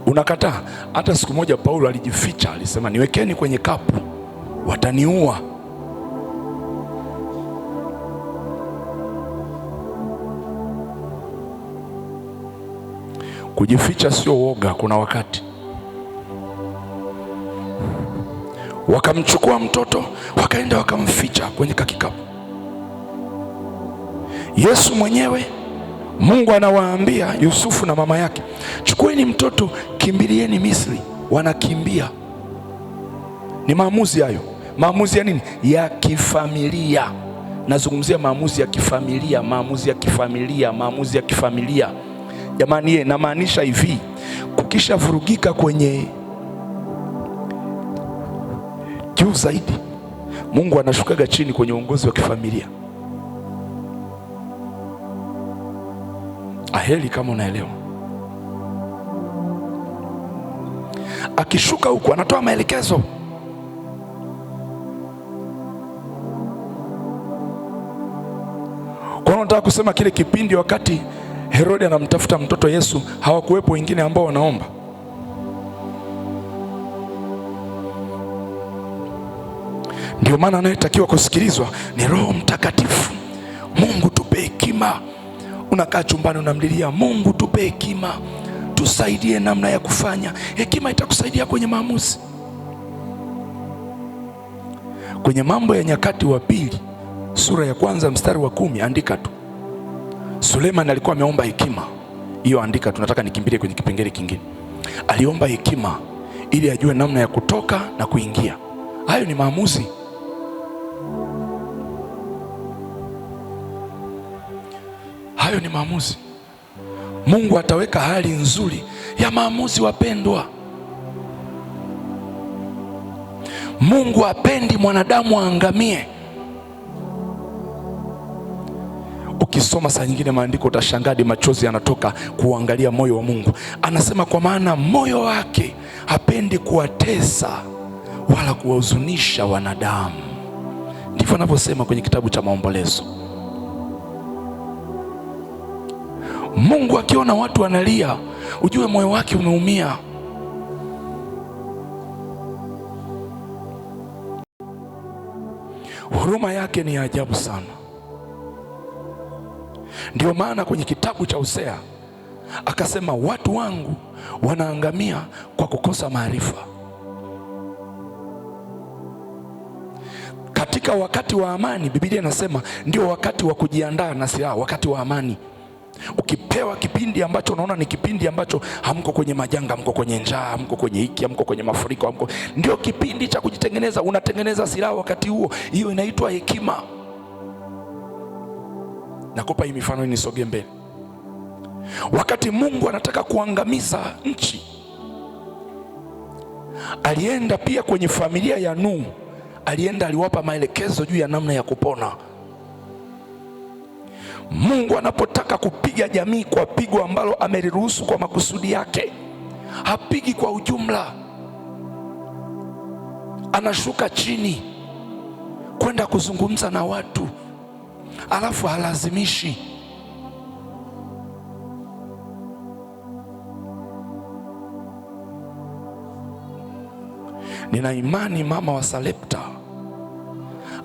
Unakataa. Hata siku moja Paulo alijificha, alisema niwekeni kwenye kapu, wataniua. Kujificha sio woga. Kuna wakati wakamchukua mtoto wakaenda wakamficha kwenye kakikapu. Yesu mwenyewe, Mungu anawaambia Yusufu na mama yake, chukueni mtoto kimbilieni Misri. Wanakimbia. Ni maamuzi hayo. Maamuzi ya nini? Ya kifamilia. Nazungumzia maamuzi ya kifamilia, maamuzi ya kifamilia, maamuzi ya kifamilia. Jamani, ye, namaanisha hivi, kukisha vurugika kwenye juu zaidi, Mungu anashukaga chini kwenye uongozi wa kifamilia. Aheri kama unaelewa. Akishuka huku anatoa maelekezo. Kwa hiyo nataka kusema kile kipindi wakati Herode anamtafuta mtoto Yesu, hawakuwepo wengine ambao wanaomba. Ndio maana anayetakiwa kusikilizwa ni Roho Mtakatifu. Mungu tupe hekima. Unakaa chumbani unamlilia Mungu, tupe hekima, tusaidie namna ya kufanya. Hekima itakusaidia kwenye maamuzi. Kwenye Mambo ya Nyakati wa Pili sura ya 1 mstari wa 10, andika tu. Suleiman alikuwa ameomba hekima. Hiyo andika, tunataka nikimbilie kwenye kipengele kingine. Aliomba hekima ili ajue namna ya kutoka na kuingia. Hayo ni maamuzi. Hayo ni maamuzi. Mungu ataweka hali nzuri ya maamuzi, wapendwa. Mungu hapendi mwanadamu aangamie. Ukisoma saa nyingine maandiko utashangaa hadi machozi yanatoka kuangalia moyo wa Mungu. Anasema kwa maana moyo wake hapendi kuwatesa wala kuwahuzunisha wanadamu. Ndivyo anavyosema kwenye kitabu cha Maombolezo. Mungu akiona watu wanalia, ujue moyo wake umeumia. Huruma yake ni ya ajabu sana. Ndio maana kwenye kitabu cha Hosea akasema watu wangu wanaangamia kwa kukosa maarifa. Katika wakati wa amani, Biblia inasema ndio wakati wa kujiandaa na silaha, wakati wa amani. Ukipewa kipindi ambacho unaona ni kipindi ambacho hamko kwenye majanga, hamko kwenye njaa, hamko kwenye hiki, hamko kwenye mafuriko, hamko, ndio kipindi cha kujitengeneza. Unatengeneza silaha wakati huo. Hiyo inaitwa hekima. Nakupa hii mifano ili nisogee mbele. Wakati Mungu anataka kuangamiza nchi, alienda pia kwenye familia ya Nuhu. Alienda aliwapa maelekezo juu ya namna ya kupona. Mungu anapotaka kupiga jamii kwa pigo ambalo ameliruhusu kwa makusudi yake, hapigi kwa ujumla. Anashuka chini kwenda kuzungumza na watu, alafu halazimishi. Nina imani mama wa Sarepta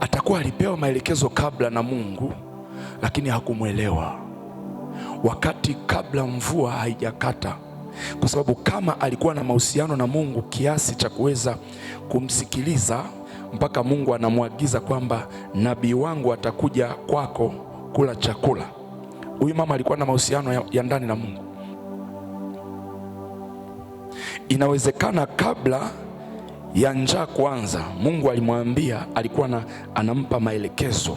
atakuwa alipewa maelekezo kabla na Mungu, lakini hakumwelewa. wakati kabla mvua haijakata. Kwa sababu kama alikuwa na mahusiano na Mungu kiasi cha kuweza kumsikiliza mpaka Mungu anamwagiza kwamba nabii wangu atakuja kwako kula chakula, huyu mama alikuwa na mahusiano ya ndani na Mungu. Inawezekana kabla ya njaa kuanza, Mungu alimwambia, alikuwa anampa maelekezo.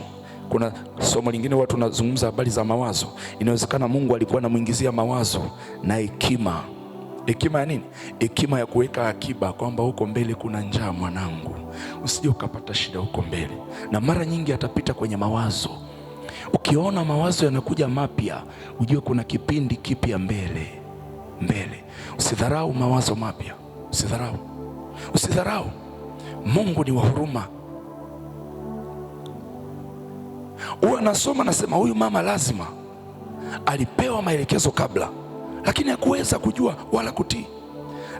Kuna somo lingine watu tunazungumza habari za mawazo. Inawezekana Mungu alikuwa anamuingizia mawazo na hekima. Hekima ya nini? Hekima ya kuweka akiba kwamba huko mbele kuna njaa mwanangu, usije ukapata shida huko mbele. Na mara nyingi atapita kwenye mawazo. Ukiona mawazo yanakuja mapya, ujue kuna kipindi kipya mbele. Mbele. Usidharau mawazo mapya. Usidharau. Usidharau. Mungu ni wa huruma. Huwa nasoma nasema huyu mama lazima alipewa maelekezo kabla, lakini hakuweza kujua wala kutii.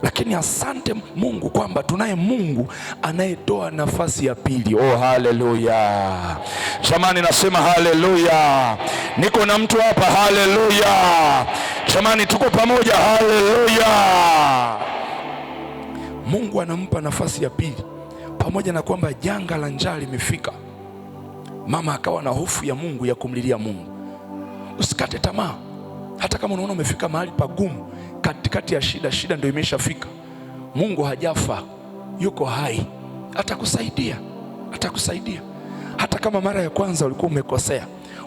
Lakini asante Mungu kwamba tunaye Mungu anayetoa nafasi ya pili. Oh, haleluya. Jamani, nasema haleluya. Niko na mtu hapa, haleluya. Jamani, tuko pamoja, haleluya. Mungu anampa nafasi ya pili, pamoja na kwamba janga la njaa limefika. Mama akawa na hofu ya Mungu, ya kumlilia Mungu. Usikate tamaa. Hata kama unaona umefika mahali pagumu, katikati ya shida, shida ndio imeshafika, Mungu hajafa, yuko hai, atakusaidia, atakusaidia. Hata kama mara ya kwanza ulikuwa umekosea,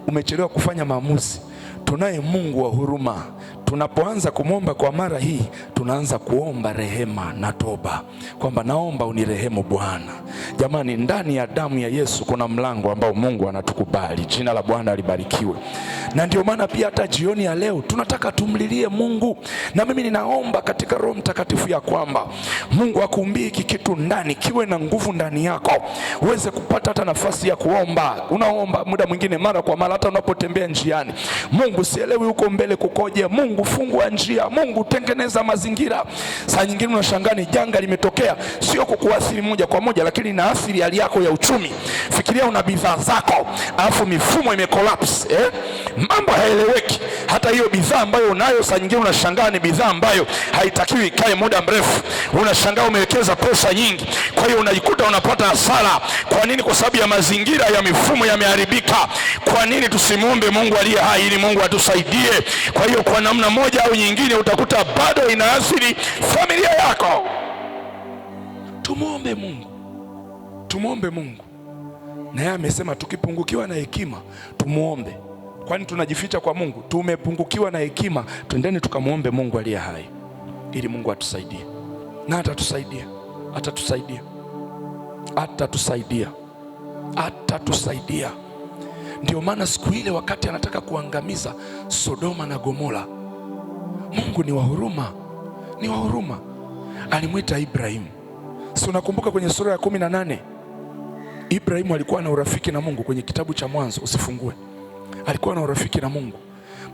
umechelewa kufanya maamuzi, tunaye Mungu wa huruma. Tunapoanza kumwomba kwa mara hii, tunaanza kuomba rehema na toba, kwamba naomba unirehemu Bwana. Jamani, ndani ya damu ya Yesu kuna mlango ambao Mungu anatukubali. Jina la Bwana libarikiwe. Na ndio maana pia hata jioni ya leo tunataka tumlilie Mungu. Na mimi ninaomba katika Roho Mtakatifu ya kwamba Mungu akuumbie hiki kitu ndani, kiwe na nguvu ndani yako, uweze kupata hata nafasi ya kuomba. Unaomba muda mwingine mara kwa mara, hata unapotembea njiani. Mungu, sielewi huko mbele kukoje. Mungu, fungua njia. Mungu, tengeneza mazingira. Saa nyingine unashangaa ni janga limetokea, sio kukuathiri moja kwa moja, lakini inaathiri hali yako ya uchumi. Fikiria una bidhaa zako, alafu mifumo imecollapse, mambo haeleweki. Hata hiyo bidhaa ambayo unayo, saa nyingine unashangaa ni bidhaa ambayo haitakiwi ikae muda mrefu. Unashangaa umewekeza pesa nyingi, kwa hiyo unajikuta unapata hasara. Kwa nini? Kwa sababu ya mazingira ya mifumo yameharibika. Kwa nini tusimuombe Mungu aliye hai ili Mungu atusaidie? Kwa hiyo kwa namna moja au nyingine utakuta bado inaathiri familia yako. Tumuombe Mungu. Tumuombe Mungu. Na yeye amesema tukipungukiwa na hekima tumuombe. Kwani tunajificha kwa Mungu? Tumepungukiwa na hekima, twendeni tukamuombe Mungu aliye hai ili Mungu atusaidie. Na atatusaidia. Atatusaidia. Atatusaidia. Atatusaidia. Ndio maana siku ile wakati anataka kuangamiza Sodoma na Gomora, Mungu ni wa huruma, ni wa huruma. Alimwita Ibrahimu. Si unakumbuka kwenye sura ya 18 Ibrahimu alikuwa na urafiki na Mungu. Kwenye kitabu cha Mwanzo, usifungue. Alikuwa na urafiki na Mungu.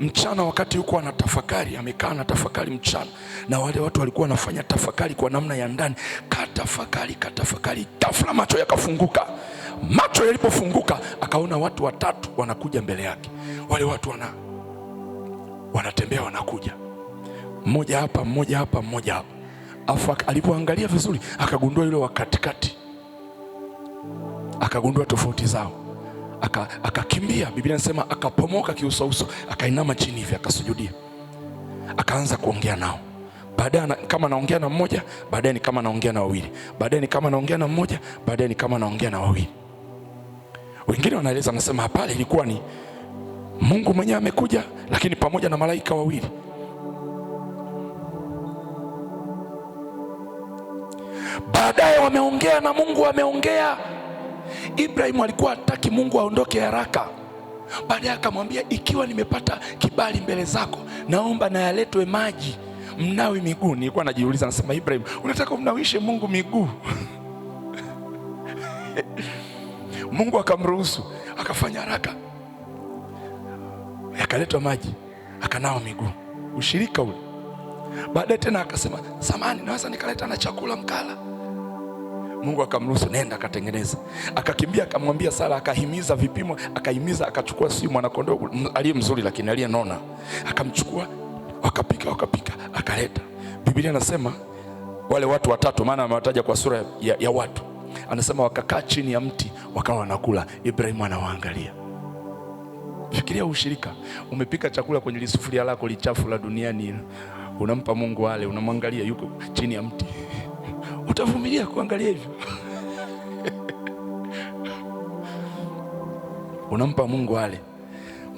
Mchana wakati yuko anatafakari, amekaa anatafakari mchana, na wale watu walikuwa wanafanya tafakari kwa namna ya ndani. Katafakari, katafakari, ghafla macho yakafunguka. Macho yalipofunguka akaona watu watatu wanakuja mbele yake. Wale watu wanatembea wanakuja, mmoja hapa, mmoja hapa, mmoja hapa. Afu alipoangalia vizuri akagundua yule wa katikati, akagundua tofauti zao. Akakimbia. Biblia inasema akapomoka kiusouso, akainama chini hivi, akasujudia, akaanza kuongea nao. Baadaye kama naongea na mmoja, baadaye ni kama naongea na wawili, baadaye ni kama naongea na mmoja, baadaye ni kama naongea na wawili. Wengine wanaeleza, nasema pale ilikuwa ni Mungu mwenyewe amekuja, lakini pamoja na malaika wawili. Baadaye wameongea na Mungu, wameongea. Ibrahimu alikuwa hataki Mungu aondoke haraka. Baadaye akamwambia, ikiwa nimepata kibali mbele zako, naomba na yaletwe maji mnawi miguu. Nilikuwa najiuliza, nasema Ibrahim, unataka umnawishe Mungu miguu? Mungu akamruhusu, akafanya haraka, yakaletwa maji, akanawa miguu. Ushirika ule. Baadaye tena akasema, samahani, naweza nikaleta na chakula mkala? Mungu akamruhusu, nenda akatengeneza. Akakimbia akamwambia Sara, akahimiza vipimo, akahimiza, akachukua si mwanakondoo aliye mzuri lakini aliyenona, akamchukua, wakapika, wakapika, akaleta. Biblia inasema wale watu watatu, maana amewataja kwa sura ya watu, anasema wakakaa chini ya mti wakawa wanakula, Ibrahimu anawaangalia. Fikiria ushirika, umepika chakula kwenye lisufuria lako lichafu la duniani, unampa Mungu ale, unamwangalia yuko chini ya mti. Utavumilia kuangalia hivyo? Unampa Mungu ale.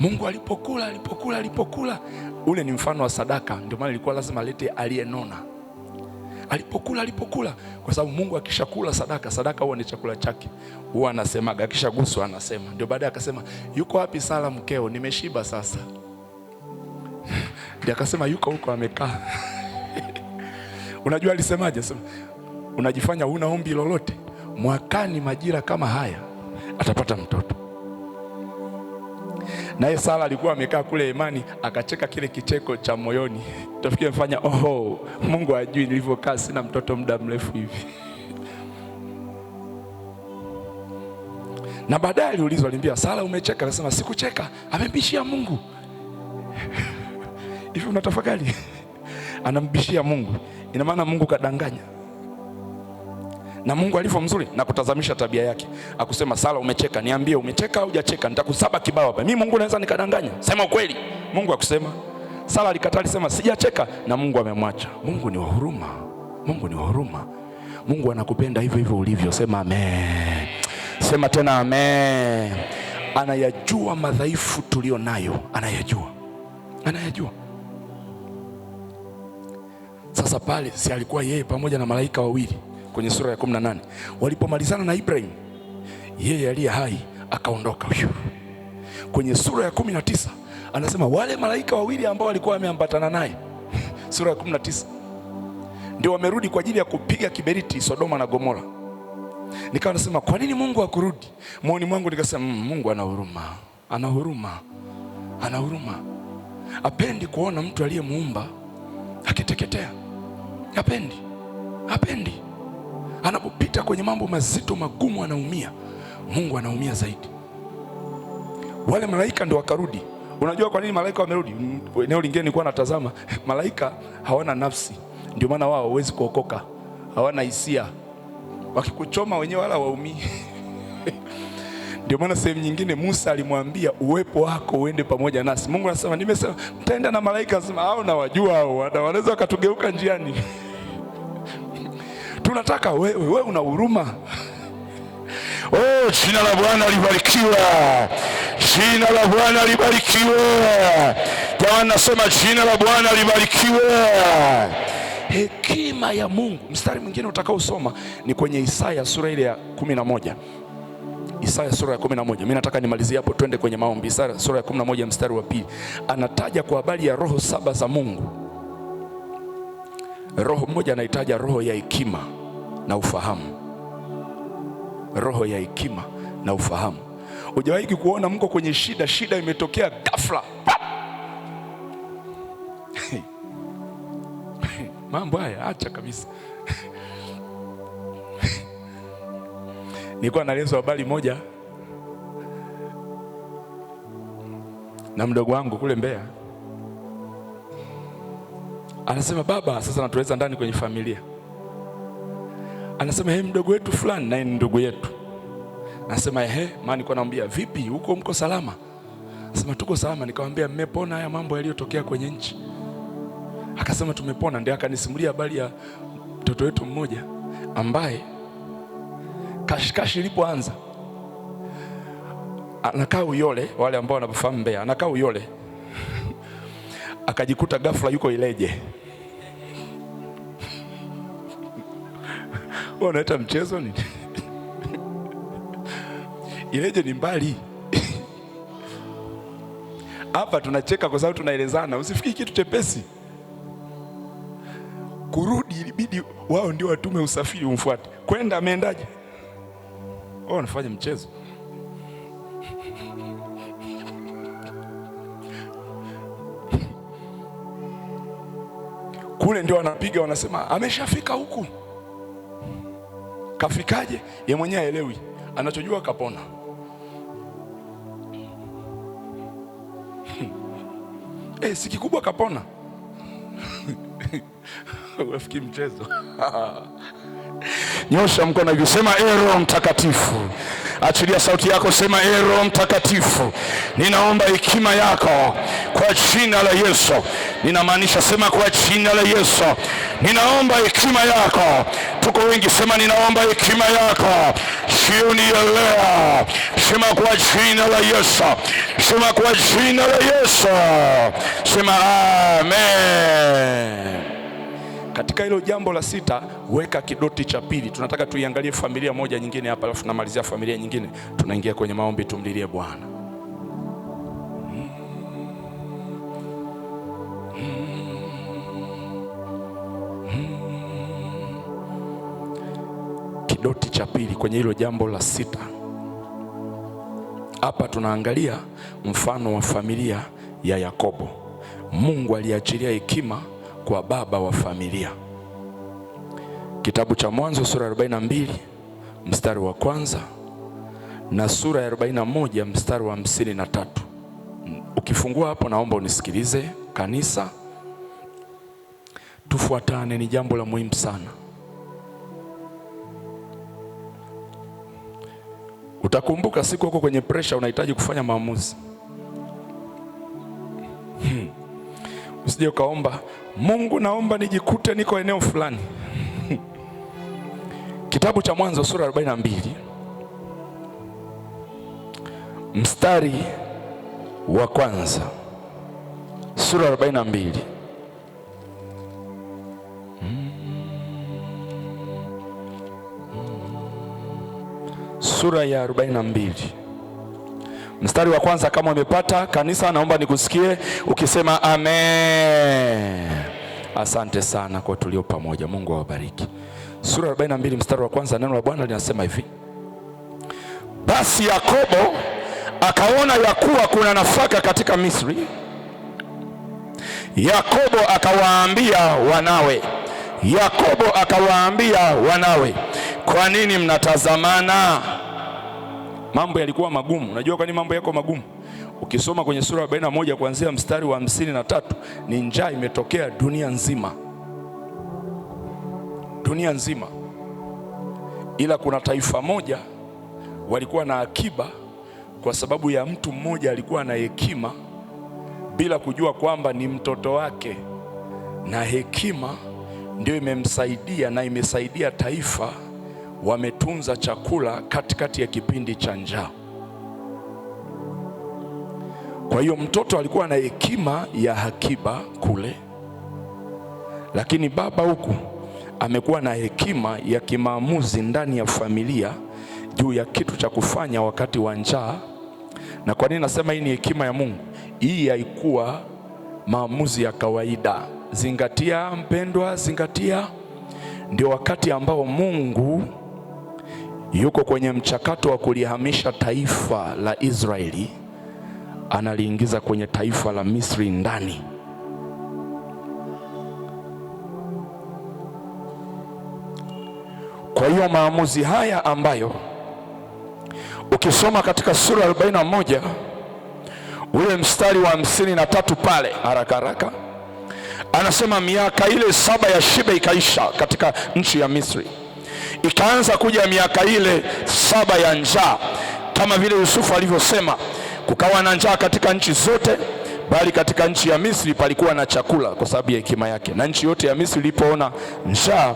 Mungu alipokula, alipokula, alipokula, ule ni mfano wa sadaka, ndio maana ilikuwa lazima alete aliyenona. Alipokula, alipokula, kwa sababu Mungu akishakula sadaka, sadaka huwa ni chakula chake, huwa anasemaga, akishaguswa anasema. Ndio baadaye akasema, yuko wapi Sara mkeo? Nimeshiba sasa. Ndio akasema yuko huko amekaa. Unajua alisemaje? Sema, unajifanya huna ombi lolote, mwakani majira kama haya atapata mtoto. Naye Sara alikuwa amekaa kule hemani, akacheka kile kicheko cha moyoni. Utafikiri mfanya, oh, Mungu hajui nilivyokaa sina mtoto muda mrefu hivi. Na baadaye aliulizwa, aliambia Sara, umecheka? Akasema sikucheka, amembishia Mungu. Hivi unatafakari? Anambishia Mungu. Ina maana Mungu kadanganya. Na Mungu alivyo mzuri na kutazamisha tabia yake. Akusema Sara umecheka, niambie umecheka au hujacheka, nitakusaba kibao hapa. Mimi Mungu naweza nikadanganya? Sema ukweli. Mungu akusema. Sara alikataa, alisema sijacheka, na Mungu amemwacha. Mungu ni wa huruma. Mungu ni wa huruma. Mungu anakupenda hivyo hivyo ulivyo. Sema amen. Sema tena amen. Anayajua madhaifu tulio nayo, anayajua. Anayajua. Sasa pale si alikuwa yeye pamoja na malaika wawili kwenye sura ya 18. Walipomalizana na Ibrahim, yeye aliye hai akaondoka. Kwenye sura ya 19 anasema wale malaika wawili ambao walikuwa wameambatana naye, sura ya 19, ndio wamerudi kwa ajili ya kupiga kiberiti Sodoma na Gomora. Nikawa nasema kwa nini Mungu hakurudi? Moyoni mwangu nikasema Mungu ana huruma, ana huruma, ana huruma. Hapendi kuona mtu aliyemuumba akiteketea. Hapendi. Hapendi. Anapopita kwenye mambo mazito magumu anaumia. Mungu anaumia zaidi. Wale malaika ndio wakarudi. Unajua kwa nini malaika wamerudi? Eneo lingine nilikuwa natazama, malaika hawana nafsi. Ndio maana wao hawezi kuokoka. Hawana hisia. Wakikuchoma wenyewe wala waumii. Ndio maana sehemu nyingine Musa alimwambia uwepo wako uende pamoja nasi. Mungu anasema nimesema mtaenda na malaika, anasema hao nawajua hao, wanaweza wakatugeuka njiani. Tunataka wewe, wewe una huruma. Oh, jina la Bwana libarikiwe. Jina la Bwana libarikiwe. Jamani, nasema jina la Bwana libarikiwe. Hekima ya Mungu. Mstari mwingine utakaosoma ni kwenye Isaya sura ile ya 11. Isaya sura ya 11. Mimi nataka nimalizie hapo, twende kwenye maombi. Isaya sura ya 11 mstari wa 2. Anataja kwa habari ya roho saba za Mungu. Roho moja anaitaja roho ya hekima na ufahamu. Roho ya hekima na ufahamu. Hujawahi kuona mko kwenye shida, shida imetokea ghafla. Mambo haya acha kabisa. Nilikuwa naelezwa habari moja na mdogo wangu kule Mbeya. Anasema baba, sasa natueleza ndani kwenye familia. Anasema mdogo wetu fulani naye ni ndugu yetu. Anasema maana nilikuwa naambia vipi huko mko salama? Anasema tuko salama. Nikamwambia mmepona haya mambo yaliyotokea kwenye nchi? Akasema tumepona. Ndio akanisimulia habari ya mtoto wetu mmoja ambaye kashikashi ilipoanza anakaa Uyole, wale ambao wanafahamu Mbeya, anakaa Uyole. Akajikuta ghafla yuko Ileje. Wewe unaita mchezo nini? Ileje ni mbali. Hapa tunacheka kwa sababu tunaelezana, usifikiri kitu chepesi. Kurudi ilibidi wao ndio watume usafiri umfuate. Kwenda ameendaje? Wao wanafanya mchezo. Kule ndio wanapiga wanasema ameshafika huku. Kafikaje? Ye mwenyewe haelewi, anachojua kapona. Si kikubwa kapona. Unafikiri mchezo? Nyosha mkono hivi, sema ee Roho Mtakatifu. Achilia sauti yako, sema ee Roho Mtakatifu, ninaomba hekima yako kwa jina la Yesu. Ninamaanisha, sema kwa jina la Yesu, ninaomba hekima yako. Tuko wengi, sema ninaomba hekima yako jioni ya leo. Sema kwa jina la Yesu, sema kwa jina la Yesu, sema amen. Katika hilo jambo la 6, weka kidoti cha pili. Tunataka tuiangalie familia moja nyingine hapa, alafu tunamalizia familia nyingine, tunaingia kwenye maombi, tumlilie Bwana. Kidoti cha pili kwenye hilo jambo la 6. Hapa tunaangalia mfano wa familia ya Yakobo. Mungu aliachilia hekima kwa baba wa familia. Kitabu cha Mwanzo sura 42 mstari wa kwanza na sura ya 41 mstari wa 53. Ukifungua hapo, naomba unisikilize kanisa, tufuatane, ni jambo la muhimu sana. Utakumbuka siku huko kwenye pressure unahitaji kufanya maamuzi. Usije ukaomba Mungu naomba nijikute niko eneo fulani. Kitabu cha Mwanzo sura 42 mstari wa kwanza, sura 42. Sura ya 42 mstari wa kwanza. Kama umepata kanisa, naomba nikusikie ukisema amen. Asante sana kwa tulio pamoja, Mungu awabariki. Sura 42 mstari wa kwanza, neno la Bwana linasema hivi: Basi Yakobo akaona ya kuwa kuna nafaka katika Misri. Yakobo akawaambia wanawe, Yakobo akawaambia wanawe, kwa nini mnatazamana? Mambo yalikuwa magumu. Unajua kwa nini mambo yako magumu? Ukisoma kwenye sura 41 kuanzia mstari wa 53, ni njaa imetokea dunia nzima. Dunia nzima. Ila kuna taifa moja walikuwa na akiba kwa sababu ya mtu mmoja alikuwa na hekima bila kujua kwamba ni mtoto wake, na hekima ndio imemsaidia na imesaidia taifa, wametunza chakula katikati ya kipindi cha njaa. Kwa hiyo mtoto alikuwa na hekima ya akiba kule, lakini baba huku amekuwa na hekima ya kimaamuzi ndani ya familia juu ya kitu cha kufanya wakati wa njaa. Na kwa nini nasema hii ni hekima ya Mungu? Hii haikuwa maamuzi ya kawaida. Zingatia mpendwa, zingatia. Ndio wakati ambao Mungu yuko kwenye mchakato wa kulihamisha taifa la Israeli, analiingiza kwenye taifa la Misri ndani. Kwa hiyo maamuzi haya ambayo ukisoma katika sura 41 ule mstari wa 53 pale haraka haraka, anasema miaka ile 7 ya shibe ikaisha katika nchi ya Misri, ikaanza kuja miaka ile 7 ya njaa, kama vile Yusufu alivyosema. Kukawa na njaa katika nchi zote, bali katika nchi ya Misri palikuwa na chakula kwa sababu ya hekima yake. Na nchi yote ya Misri ilipoona njaa,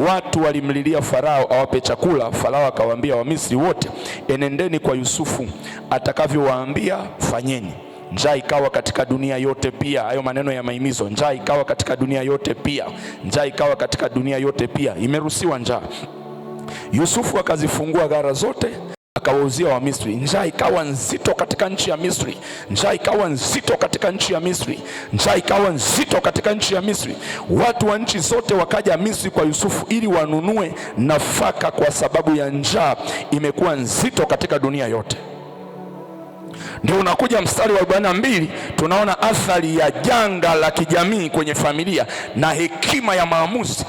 watu walimlilia Farao awape chakula. Farao akawaambia Wamisri wote, enendeni kwa Yusufu, atakavyowaambia fanyeni. Njaa ikawa katika dunia yote pia. Hayo maneno ya mahimizo, njaa ikawa katika dunia yote pia, njaa ikawa katika dunia yote pia. Imeruhusiwa njaa. Yusufu akazifungua ghala zote, akawauzia wa Misri. Njaa ikawa nzito katika nchi ya Misri. Njaa ikawa nzito katika nchi ya Misri. Njaa ikawa nzito katika nchi ya Misri. Watu wa nchi zote wakaja Misri kwa Yusufu ili wanunue nafaka, kwa sababu ya njaa imekuwa nzito katika dunia yote. Ndio unakuja mstari wa 42, tunaona athari ya janga la kijamii kwenye familia na hekima ya maamuzi.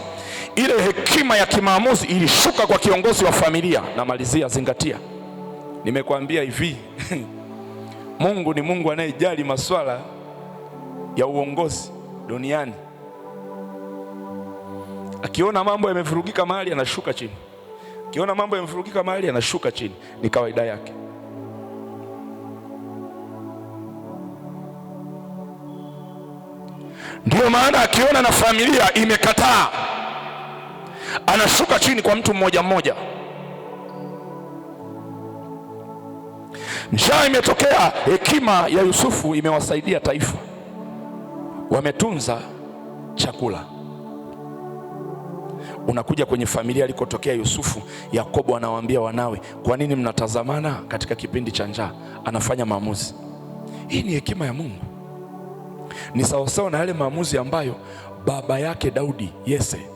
Ile hekima ya kimaamuzi ilishuka kwa kiongozi wa familia. Namalizia, zingatia. Nimekuambia hivi, Mungu ni Mungu anayejali masuala ya uongozi duniani. Akiona mambo yamevurugika mahali anashuka chini. Akiona mambo yamevurugika mahali anashuka chini. Ni kawaida yake. Ndio maana akiona na familia imekataa, anashuka chini kwa mtu mmoja mmoja. Njaa imetokea, hekima ya Yusufu imewasaidia taifa, wametunza chakula. Unakuja kwenye familia alikotokea Yusufu, Yakobo anawaambia wanawe, kwa nini mnatazamana katika kipindi cha njaa? Anafanya maamuzi. Hii ni hekima ya Mungu. Ni sawasawa na yale maamuzi ambayo baba yake Daudi, Yese,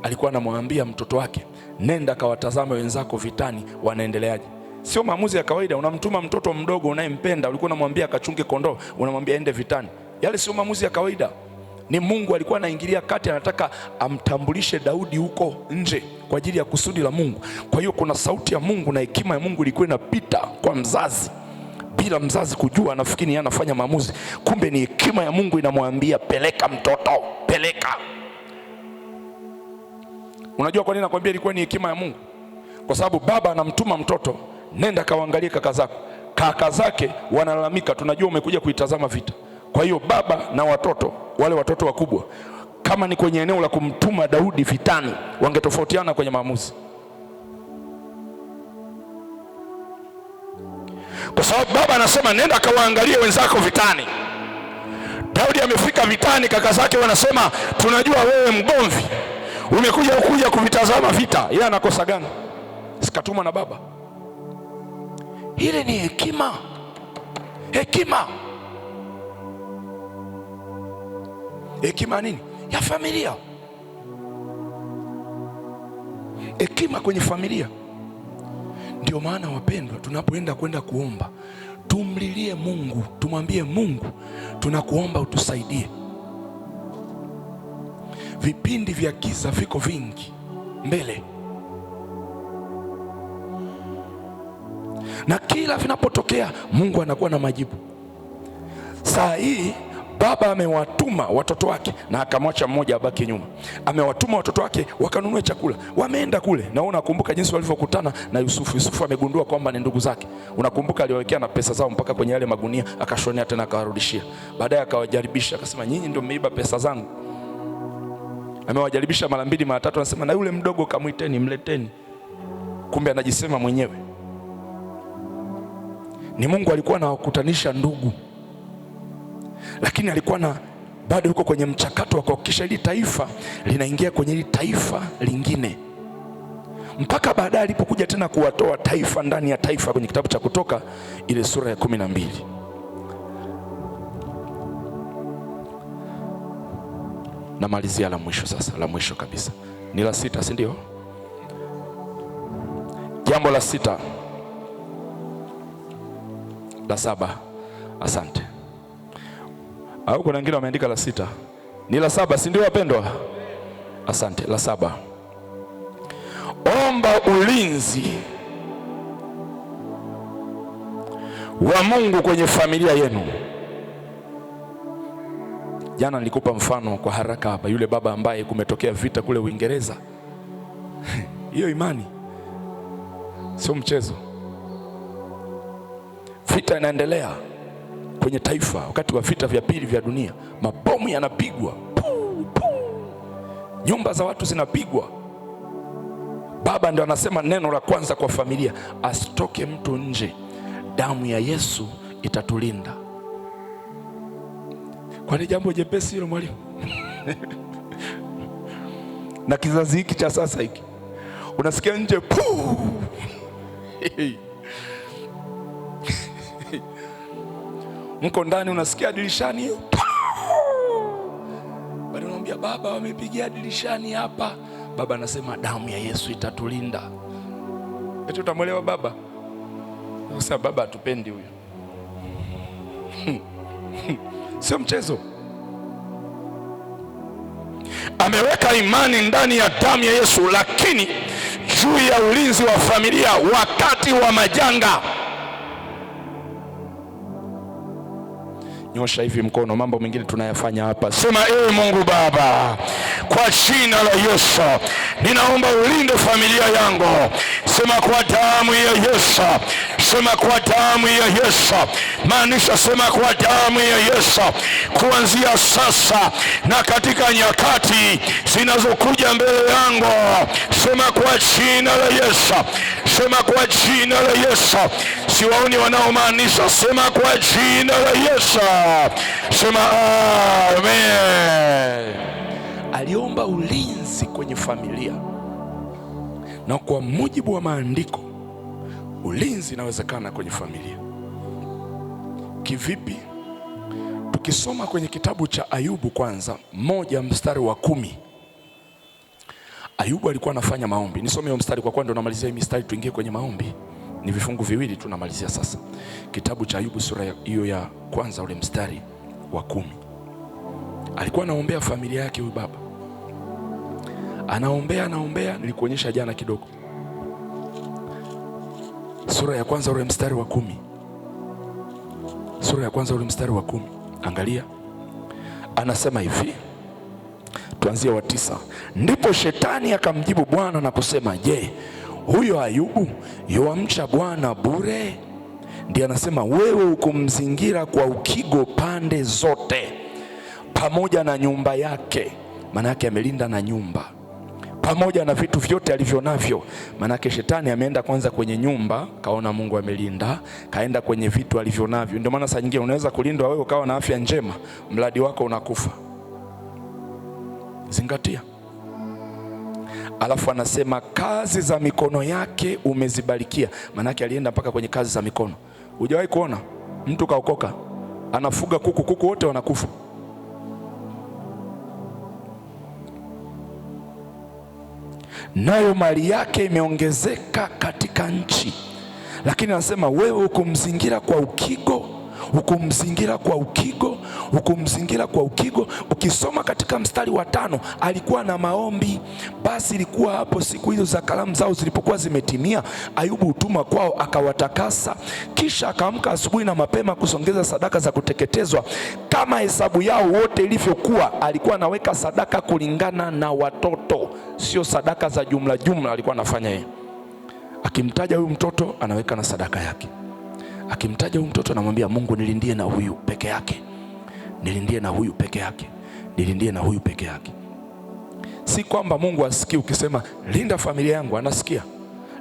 alikuwa anamwambia mtoto wake, nenda kawatazame wenzako vitani wanaendeleaje. Sio maamuzi ya kawaida. Unamtuma mtoto mdogo unayempenda, ulikuwa unamwambia akachunge kondoo, unamwambia ende vitani. Yale sio maamuzi ya kawaida. Ni Mungu alikuwa anaingilia kati, anataka amtambulishe Daudi huko nje kwa ajili ya kusudi la Mungu. Kwa hiyo kuna sauti ya Mungu na hekima ya Mungu ilikuwa inapita kwa mzazi bila mzazi kujua, anafikiri yeye anafanya maamuzi, kumbe ni hekima ya Mungu inamwambia peleka mtoto, peleka. Unajua kwa nini nakwambia ilikuwa ni hekima ya Mungu? Kwa sababu baba anamtuma mtoto, nenda kawaangalie kaka zako. Kaka zake wanalalamika, tunajua umekuja kuitazama vita. Kwa hiyo baba na watoto, wale watoto wakubwa, kama ni kwenye eneo la kumtuma Daudi vitani, wangetofautiana kwenye maamuzi. Kwa sababu baba anasema nenda kawaangalie wenzako vitani. Daudi amefika vitani, kaka zake wanasema tunajua wewe mgomvi, umekuja ukuja kuvitazama vita. Yeye anakosa gani? Sikatumwa na baba. Ile ni hekima. Hekima. Hekima nini? Ya familia. Hekima kwenye familia. Ndio maana wapendwa, tunapoenda kwenda kuomba, tumlilie Mungu, tumwambie Mungu, tunakuomba utusaidie. Vipindi vya giza viko vingi mbele, na kila vinapotokea Mungu anakuwa na majibu. Saa hii baba amewatuma watoto wake na akamwacha mmoja abaki nyuma. Amewatuma watoto wake wakanunue chakula, wameenda kule, na unakumbuka jinsi walivyokutana na Yusufu. Yusufu amegundua kwamba ni ndugu zake. Unakumbuka aliwawekea na pesa zao mpaka kwenye yale magunia, akashonea tena akawarudishia. Baadaye akawajaribisha, akasema nyinyi ndio mmeiba pesa zangu. Amewajaribisha mara mbili mara tatu, anasema na yule mdogo kamuiteni, mleteni. Kumbe anajisema mwenyewe. Ni Mungu alikuwa anawakutanisha ndugu, lakini alikuwa na bado yuko kwenye mchakato wa kuhakikisha hili taifa linaingia kwenye hili taifa lingine, mpaka baadaye alipokuja tena kuwatoa taifa ndani ya taifa kwenye kitabu cha Kutoka ile sura ya 12. Namalizia la mwisho sasa, la mwisho kabisa ni la sita, si ndio? Jambo la sita, la saba, asante. Au kuna wengine wameandika la sita, ni la saba, si ndio wapendwa? Asante. La saba, omba ulinzi wa Mungu kwenye familia yenu. Jana nilikupa mfano kwa haraka hapa, yule baba ambaye kumetokea vita kule Uingereza. Hiyo imani sio mchezo. Vita inaendelea kwenye taifa, wakati wa vita vya pili vya dunia, mabomu yanapigwa, puu, puu, nyumba za watu zinapigwa. Baba ndio anasema neno la kwanza kwa familia, asitoke mtu nje, damu ya Yesu itatulinda. Kwani jambo jepesi hilo mwalimu? Na kizazi hiki cha sasa hiki, unasikia nje puu. Mko ndani unasikia dirishani, bado unamwambia baba, wamepigia dirishani hapa. Baba anasema damu ya Yesu itatulinda. Eti utamwelewa baba? Sasa baba hatupendi huyo. Sio mchezo. Ameweka imani ndani ya damu ya Yesu, lakini juu ya ulinzi wa familia wakati wa majanga. Nyosha hivi mkono, mambo mengine tunayafanya hapa. Sema, ee Mungu Baba, kwa jina la Yesu ninaomba ulinde familia yangu. Sema kwa damu ya Yesu. Sema kwa damu ya Yesu. Maanisha, sema kwa damu ya Yesu. Kuanzia sasa na katika nyakati zinazokuja mbele yangu, sema kwa jina la Yesu. Sema kwa jina la Yesu. Siwaoni wanaomaanisha, sema kwa jina la Yesu. Sema amen. Aliomba ulinzi kwenye familia, na kwa mujibu wa maandiko ulinzi inawezekana kwenye familia. Kivipi? Tukisoma kwenye kitabu cha Ayubu kwanza 1 mstari wa 10. Ayubu alikuwa anafanya maombi. Nisome hiyo mstari kwa kuwa ndo namalizia hii mistari, tuingie kwenye maombi. Ni vifungu viwili tunamalizia sasa. Kitabu cha Ayubu sura hiyo ya kwanza ule mstari wa 10. Alikuwa anaombea familia yake huyu baba. Anaombea, nilikuonyesha jana kidogo. Sura ya kwanza ule mstari wa 10. Sura ya kwanza ule mstari wa 10. Angalia. Anasema hivi. Tuanzie wa 9. Ndipo shetani akamjibu Bwana na kusema, je, huyo Ayubu yuamcha Bwana bure? Ndiye anasema wewe ukumzingira kwa ukigo pande zote, pamoja na nyumba yake. Maana yake amelinda na nyumba, pamoja na vitu vyote alivyonavyo. Maana yake shetani ameenda kwanza kwenye nyumba, kaona Mungu amelinda, kaenda kwenye vitu alivyonavyo. Ndio maana saa nyingine unaweza kulindwa wewe ukawa na afya njema, mradi wako unakufa. Zingatia. Alafu anasema kazi za mikono yake umezibarikia. Maana yake alienda mpaka kwenye kazi za mikono. Hujawahi kuona mtu kaokoka anafuga kuku, kuku wote wanakufa? Nayo mali yake imeongezeka katika nchi. Lakini anasema wewe ukumzingira kwa ukigo, ukumzingira kwa ukigo, ukumzingira kwa ukigo. Ukisoma katika mstari wa 5, alikuwa na maombi. Basi ilikuwa hapo siku hizo za karamu zao zilipokuwa zimetimia, Ayubu hutuma kwao akawatakasa. Kisha akaamka asubuhi na mapema kusongeza sadaka za kuteketezwa kama hesabu yao wote ilivyokuwa. Alikuwa anaweka sadaka kulingana na watoto, sio sadaka za jumla jumla. Alikuwa anafanya yeye. Akimtaja huyu mtoto anaweka na sadaka yake. Akimtaja huyu mtoto anamwambia Mungu, nilindie na huyu peke yake, nilindie na huyu peke yake, nilindie na huyu peke yake. Si kwamba Mungu asikii ukisema linda familia yangu, anasikia.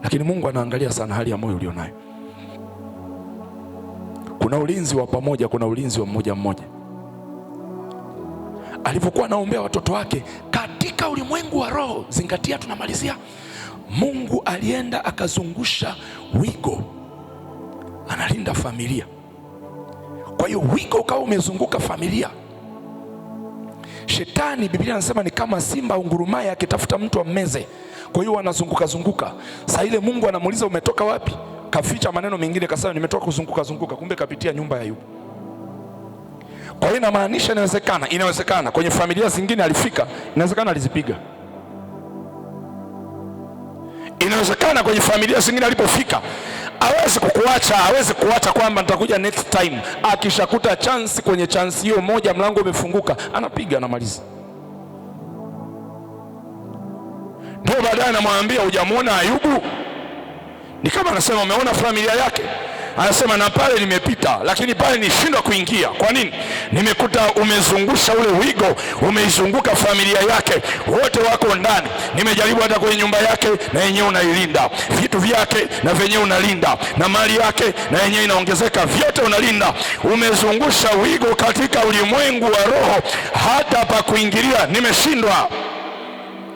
Lakini Mungu anaangalia sana hali ya moyo ulionayo. Kuna ulinzi wa pamoja, kuna ulinzi wa mmoja mmoja. Alipokuwa anaombea watoto wake katika ulimwengu wa roho, zingatia, tunamalizia, Mungu alienda akazungusha wigo, analinda familia. Kwa hiyo wigo ukawa umezunguka familia. Shetani, Biblia inasema ni kama simba ungurumaye akitafuta mtu ammeze. Kwa hiyo wanazunguka zunguka. Saa ile Mungu anamuuliza umetoka wapi? Kaficha maneno mengine, kasema nimetoka kuzunguka zunguka, kumbe kapitia nyumba ya Ayubu. Kwa hiyo inamaanisha inawezekana kwenye familia zingine alifika, inawezekana alizipiga. Inawezekana kwenye familia zingine alipofika hawezi kukuacha, hawezi kuacha kwamba nitakuja next time. Akishakuta chance, kwenye chance hiyo moja mlango umefunguka, anapiga, anamaliza. Ndio baadaye anamwambia hujamuona Ayubu? Ni kama anasema umeona familia yake? Anasema na pale nimepita, lakini pale nishindwa kuingia. Kwa nini? Nimekuta umezungusha ule wigo, umeizunguka familia yake, wote wako ndani. Nimejaribu hata kwenye nyumba yake na yenyewe unailinda, vitu vyake na vyenyewe unalinda, na mali yake na yenyewe inaongezeka, vyote unalinda. Umezungusha wigo katika ulimwengu wa roho, hata pa kuingilia nimeshindwa.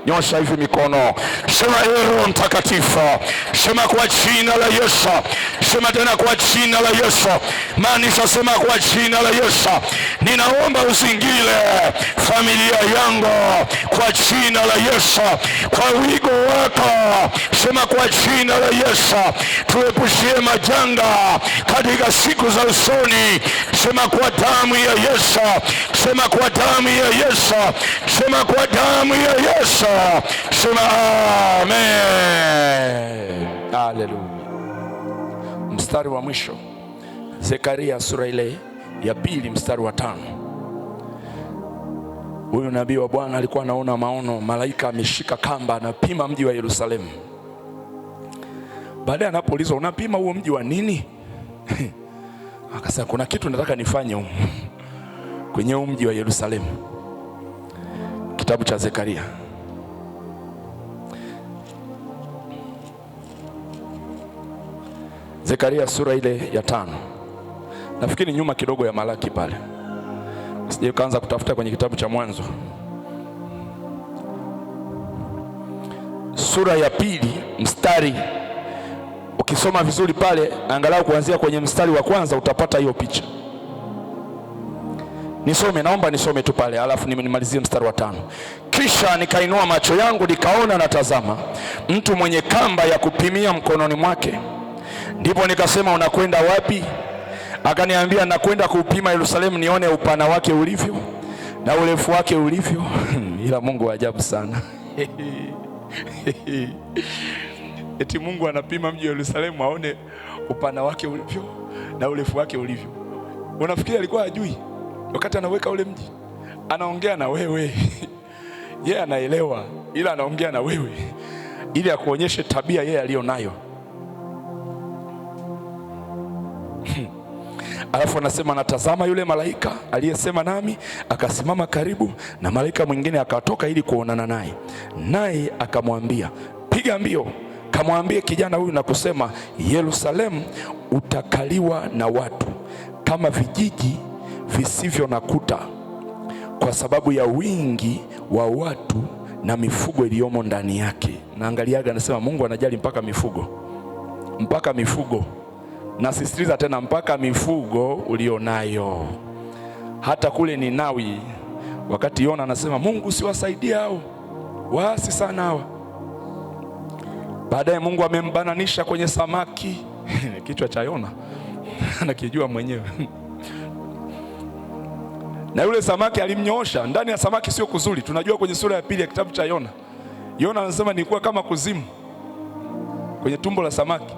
Nyosha hivi mikono, sema ee Roho Mtakatifu, sema kwa jina la Yesu, sema tena kwa jina la Yesu, maanisha sema kwa jina la Yesu, ninaomba uzingire familia yangu kwa jina la Yesu, kwa wigo wako, sema kwa jina la Yesu, tuepushie majanga katika siku za usoni, sema kwa damu ya Yesu, sema kwa damu ya Yesu, sema kwa damu ya Yesu, sema amen. Haleluya. Mstari wa mwisho, Zekaria sura ile ya 2 mstari wa 5. Huyu nabii wa Bwana alikuwa anaona maono, malaika ameshika kamba anapima mji wa Yerusalemu. Baadaye anapoulizwa, unapima huo mji wa nini? Akasema kuna kitu nataka nifanye huko kwenye mji wa Yerusalemu. Kitabu cha Zekaria. Zekaria sura ile ya 5. Nafikiri nyuma kidogo ya Malaki pale. Sije kaanza kutafuta kwenye kitabu cha Mwanzo. Sura ya 2 mstari, ukisoma vizuri pale angalau kuanzia kwenye mstari wa kwanza utapata hiyo picha. Nisome, naomba nisome tu pale alafu nimalizie mstari wa 5. Kisha nikainua macho yangu nikaona, na tazama, mtu mwenye kamba ya kupimia mkononi mwake. Ndipo nikasema, unakwenda wapi? Akaniambia, nakwenda kuupima Yerusalemu nione upana wake ulivyo na urefu wake ulivyo. Ila Mungu wa ajabu sana. Eti Mungu anapima mji wa Yerusalemu aone upana wake ulivyo na urefu wake ulivyo. Unafikiri alikuwa hajui wakati anaweka ule mji? Anaongea na wewe. Yeye anaelewa, ila anaongea na wewe ili akuonyeshe tabia yeye alionayo. Alafu anasema, natazama yule malaika aliyesema nami akasimama karibu, na malaika mwingine akatoka ili kuonana naye. Naye akamwambia, piga mbio, kamwambie kijana huyu na kusema, Yerusalemu utakaliwa na watu kama vijiji visivyo na kuta, kwa sababu ya wingi wa watu na mifugo iliyomo ndani yake. Naangaliaga, anasema Mungu anajali mpaka mifugo, mpaka mifugo. Nasisitiza tena, mpaka mifugo ulionayo. Hata kule Ninawi, wakati Yona anasema Mungu siwasaidie hao waasi sana hawa, baadaye Mungu amembananisha kwenye samaki. Kichwa cha Yona anakijua mwenyewe. Na yule samaki alimnyoosha. Ndani ya samaki sio kuzuri. Tunajua kwenye sura ya 2 ya kitabu cha Yona, Yona anasema nilikuwa kama kuzimu kwenye tumbo la samaki.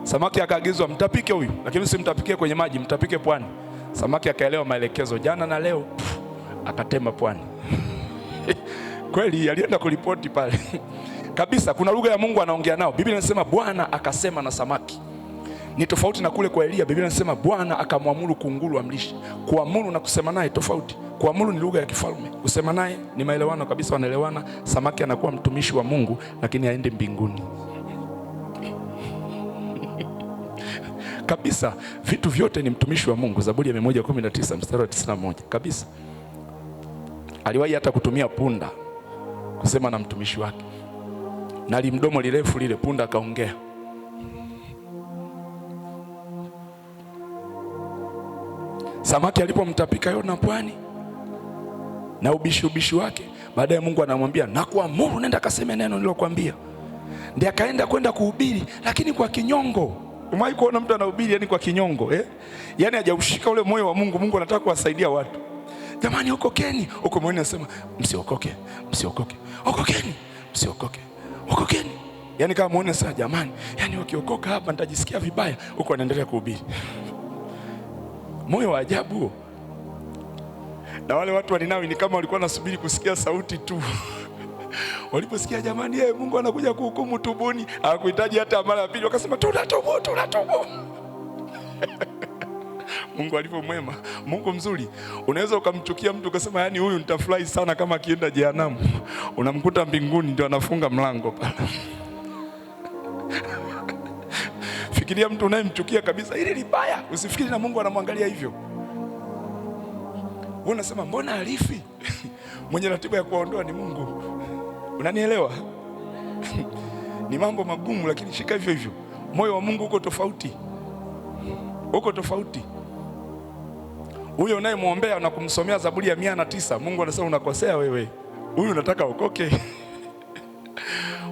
Samaki akaagizwa, mtapike huyu, lakini usimtapikie kwenye maji, mtapike pwani. Samaki akaelewa maelekezo, jana na leo, akatema pwani. Kweli alienda kuripoti pale. Kabisa kuna lugha ya Mungu anaongea nao. Biblia inasema Bwana akasema na samaki. Ni tofauti na kule kwa Elia. Biblia inasema Bwana akamwamuru kunguru amlishe. Kuamuru na kusema naye tofauti. Kuamuru ni lugha ya kifalme, kusema naye ni maelewano kabisa, wanaelewana. Samaki anakuwa mtumishi wa Mungu lakini haendi mbinguni. Kabisa vitu vyote ni mtumishi wa Mungu. Zaburi ya 119 mstari wa 91. Kabisa aliwahi hata kutumia punda kusema na mtumishi wake, na limdomo lirefu lile punda akaongea. Samaki alipomtapika Yona pwani na ubishi wake, baadaye Mungu anamwambia, nakuamuru nenda kaseme neno nilokuambia. Ndiye akaenda kwenda kuhubiri, lakini kwa kinyongo. Umewahi kuona mtu anahubiri yani kwa kinyongo, eh? Yani hajaushika ule moyo wa Mungu. Mungu anataka kuwasaidia watu. Jamani, okokeni. Huko moyoni anasema msiokoke, msiokoke. Okokeni, msiokoke. Okokeni. Yani kama muone sasa, jamani, yani wakiokoka hapa nitajisikia vibaya. Huko anaendelea kuhubiri. Moyo wa ajabu. Na wale watu wa Ninawi ni kama walikuwa nasubiri kusikia sauti tu. Waliposikia jamani, yeye Mungu anakuja kuhukumu, tubuni, hakuhitaji hata mara ya pili, wakasema tunatubu, tunatubu. Mungu alivyo mwema, Mungu mzuri. Unaweza ukamchukia mtu ukasema yani huyu nitafurahi sana kama akienda jehanamu. Unamkuta mbinguni ndio anafunga mlango pale. Fikiria mtu unayemchukia kabisa, ili libaya, usifikiri na Mungu anamwangalia hivyo. Wewe unasema mbona alifi? Mwenye ratiba ya kuwaondoa ni Mungu. Unanielewa? Ni mambo magumu, lakini shika hivyo hivyo. Moyo wa Mungu uko tofauti, uko tofauti. Huyo unayemwombea na kumsomea Zaburi ya 109, Mungu anasema unakosea wewe. Huyu unataka okoke.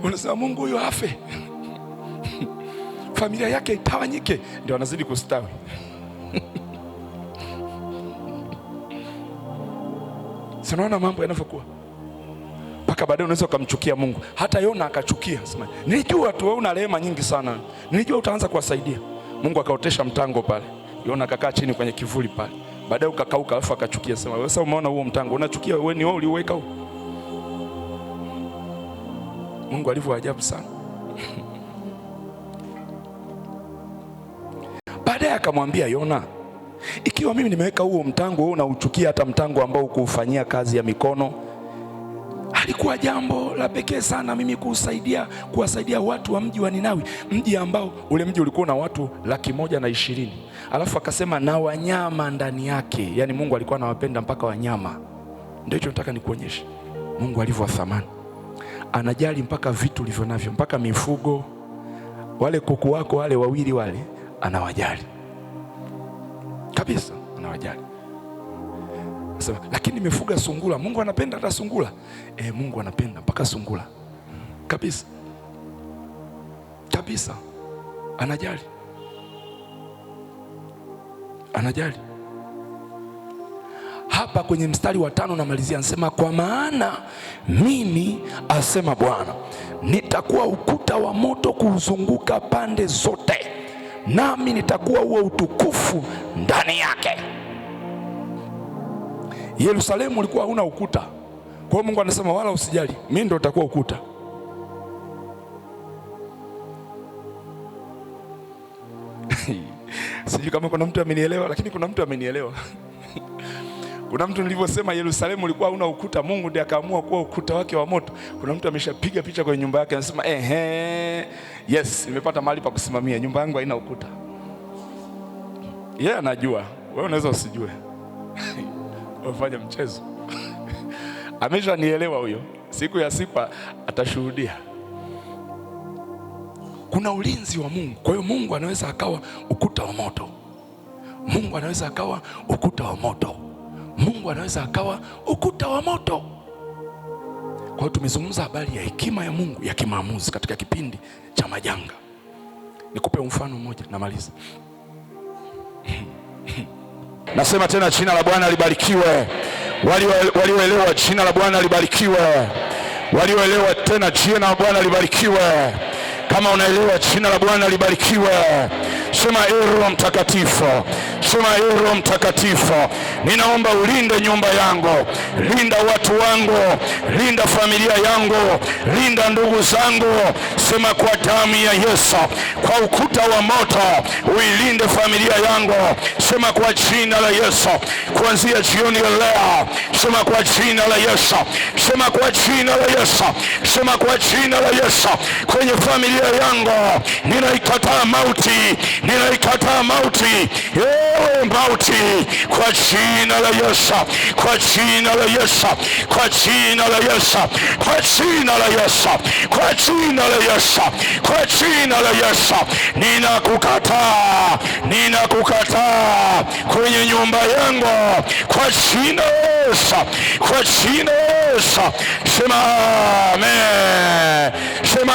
Unasema Mungu huyu afe, familia yake itawanyike, ndio anazidi kustawi. Sinaona mambo yanavyokuwa. Mpaka baadaye unaweza ukamchukia Mungu. Hata Yona akachukia, sema nilijua tu wewe una rehema nyingi sana, nilijua utaanza kuwasaidia. Mungu akaotesha mtango pale, Yona akakaa chini kwenye kivuli pale, baadaye ukakauka, alafu akachukia, sema wewe sasa umeona huo mtango unachukia wewe, ni wewe uliuweka huo. Mungu alivyo ajabu sana. Baadaye akamwambia Yona, ikiwa mimi nimeweka huo mtango, wewe unauchukia, hata mtango ambao hukuufanyia kazi ya mikono. Alikuwa jambo la pekee sana mimi kuusaidia, kuwasaidia watu wa mji wa Ninawi, mji ambao ule mji ulikuwa na watu 120,000. Alafu akasema na wanyama ndani yake. Yani Mungu alikuwa anawapenda mpaka wanyama. Ndio hicho nataka nikuonyeshe Mungu alivyo thamani. Anajali mpaka vitu ulivyo navyo, mpaka mifugo. Wale kuku wako wale wawili wale anawajali kabisa, anawajali. Sema, lakini nimefuga sungura. Mungu anapenda hata sungura. Mungu anapenda mpaka sungura kabisa kabisa, anajali, anajali. Hapa kwenye mstari wa 5 namalizia, anasema kwa maana mimi, asema Bwana, nitakuwa ukuta wa moto kuuzunguka pande zote, nami nitakuwa huo utukufu ndani yake. Yerusalemu ulikuwa hauna ukuta. Kwa hiyo Mungu anasema wala usijali, mimi ndo nitakuwa ukuta. Sijui kama kuna mtu amenielewa, lakini kuna mtu amenielewa. Kuna mtu nilivyosema Yerusalemu ulikuwa hauna ukuta, Mungu ndiye akaamua kuwa ukuta wake wa moto. Kuna mtu ameshapiga picha kwenye nyumba yake anasema ehe, yes, nimepata mahali pa kusimamia, nyumba yangu haina ukuta. Yeye anajua, wewe unaweza usijue. Wafanya mchezo. Ameshanielewa huyo. Siku ya siku atashuhudia. Kuna ulinzi wa Mungu. Kwa hiyo Mungu anaweza akawa ukuta wa moto. Mungu anaweza akawa ukuta wa moto. Mungu anaweza akawa ukuta wa moto. Kwa hiyo tumezungumza habari ya hekima ya Mungu ya kimaamuzi katika kipindi cha majanga. Nikupe mfano mmoja namaliza. Nasema tena jina la Bwana libarikiwe. Walioelewa jina la Bwana libarikiwe. Walioelewa tena jina la Bwana libarikiwe. Kama unaelewa jina la Bwana libarikiwe. Sema ee Roho Mtakatifu, sema ee Roho Mtakatifu, ninaomba ulinde nyumba yangu, linda watu wangu, linda familia yangu, linda ndugu zangu. Sema kwa damu ya Yesu, kwa ukuta wa moto uilinde familia yangu. Sema kwa jina la Yesu, kuanzia jioni ya leo. Sema kwa jina la Yesu, sema kwa jina la Yesu, sema kwa jina la Yesu, kwenye familia yangu ninaikataa mauti, ninaikataa mauti, ewe mauti, kwa jina la Yesu, kwa jina la Yesu, kwa jina la Yesu, kwa jina la Yesu, kwa jina la Yesu, kwa jina la Yesu, ninakukataa, ninakukataa kwenye nyumba yangu kwa jina la Yesu, kwa jina la Yesu. Sema amen, sema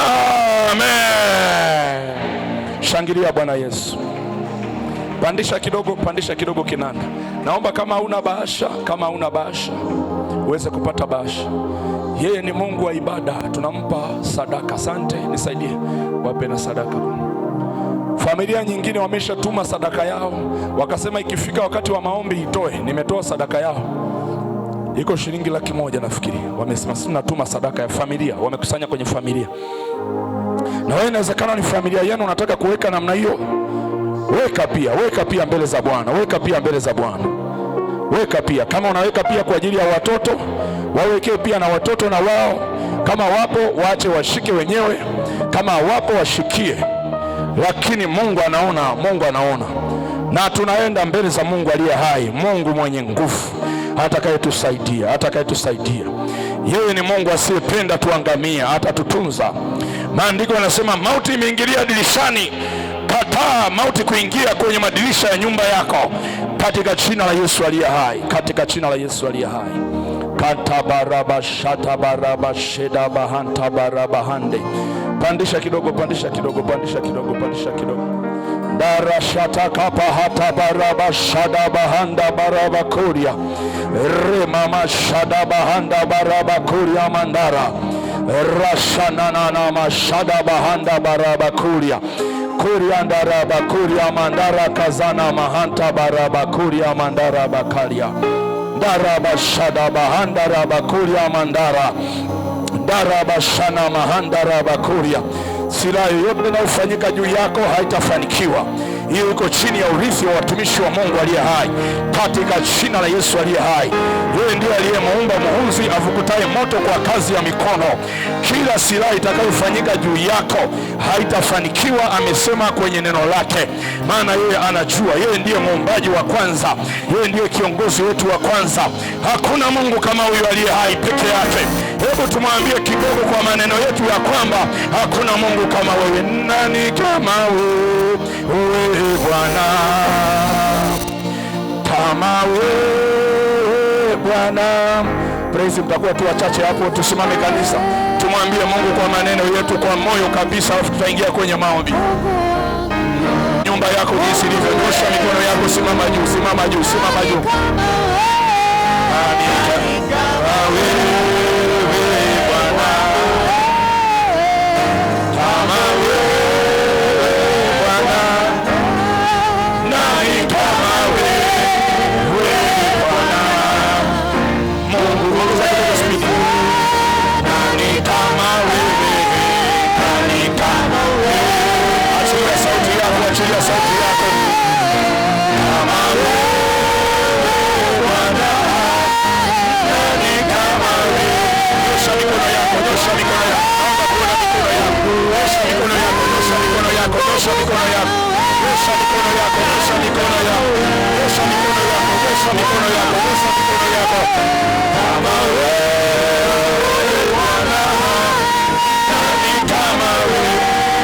amen. Shangilia Bwana Yesu. Pandisha kidogo, pandisha kidogo kinanda. Naomba kama huna bahasha, kama huna bahasha uweze kupata bahasha. Yeye ni Mungu wa ibada, tunampa sadaka. Asante, nisaidie wape na sadaka. Familia nyingine wameshatuma sadaka yao, wakasema ikifika wakati wa maombi itoe. Nimetoa sadaka yao, iko shilingi 100,000 nafikiri. Wamesema sisi tunatuma sadaka ya familia, wamekusanya kwenye familia. Na wewe inawezekana ni familia yenu unataka kuweka namna hiyo, weka pia, weka pia mbele za Bwana, weka pia mbele za Bwana, weka pia. Kama unaweka pia kwa ajili ya watoto, wawekee pia na watoto na wao. Kama wapo waache washike wenyewe, kama wapo washikie. Lakini Mungu anaona, Mungu anaona. Na tunaenda mbele za Mungu aliye hai, Mungu mwenye nguvu, atakayetusaidia, atakayetusaidia. Yeye ni Mungu asiyependa tuangamie, atatutunza. Maandiko yanasema mauti imeingilia dirishani. Kataa mauti kuingia kwenye madirisha ya nyumba yako, katika jina la Yesu aliye hai, katika jina la Yesu aliye hai. Katabaraba shatabaraba shedabahanta barabahande. Pandisha kidogo, pandisha kidogo, pandisha kidogo, pandisha kidogo. Darashatakapahatabaraba shadabahanda barabakuria remama shadabahanda barabakuria mandara rashananama shadabahanda barabakuria kuriandaraba kuria mandara kazana mahanta barabakuria mandara bakaria daraba shadabahanda rabakuria mandara daraba shana mahanda rabakuria. Silaha yoyote inayofanyika juu yako haitafanikiwa. Hiyo iko chini ya urithi wa watumishi wa Mungu aliye hai, katika jina la Yesu aliye hai. Yeye ndiye aliyemuumba muhunzi avukutaye moto kwa kazi ya mikono. Kila silaha itakayofanyika juu yako haitafanikiwa, amesema kwenye neno lake. Maana yeye anajua, yeye ndiye muumbaji wa kwanza, yeye ndiye kiongozi wetu wa kwanza. Hakuna Mungu kama huyu aliye hai peke yake. Hebu tumwambie kidogo kwa maneno yetu ya kwamba hakuna Mungu kama wewe. Nani kama wewe Bwana, kama wewe Bwana. Praise, mtakuwa tu wachache hapo. Tusimame kanisa, tumwambie Mungu kwa maneno yetu, kwa moyo kabisa, alafu tutaingia kwenye maombi. Nyumba yako jinsi ilivyo, nyosha mikono yako, simama juu, simama juu, simama juu. Nani kama wewe Bwana, kama wewe Bwana, nani kama wewe Bwana. Mungu, ongeza kidogo spidi. Nani kama wewe, nani kama wewe. Achilia sauti yako, achilia sauti yako. Kama wewe Bwana, nani kama wewe. Nyosha mikono yako, nyosha mikono yako. Naomba kuona mikono yako. Nyosha mikono yako, nyosha mikono yako, nyosha mikono yako. Nyosha mikono yako, nyosha mikono yako. Nyosha mikono yako, nyosha mikono yako, nyosha mikono yako. Kama wewe Bwana, nani kama wewe.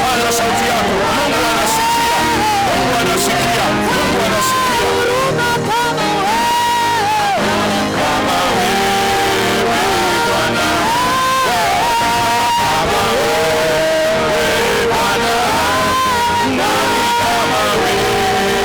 Paza sauti yako. Mungu anasikia. Mungu anasikia. Mungu anasikia. Kama wewe Bwana, kama wewe Bwana, nani kama wewe.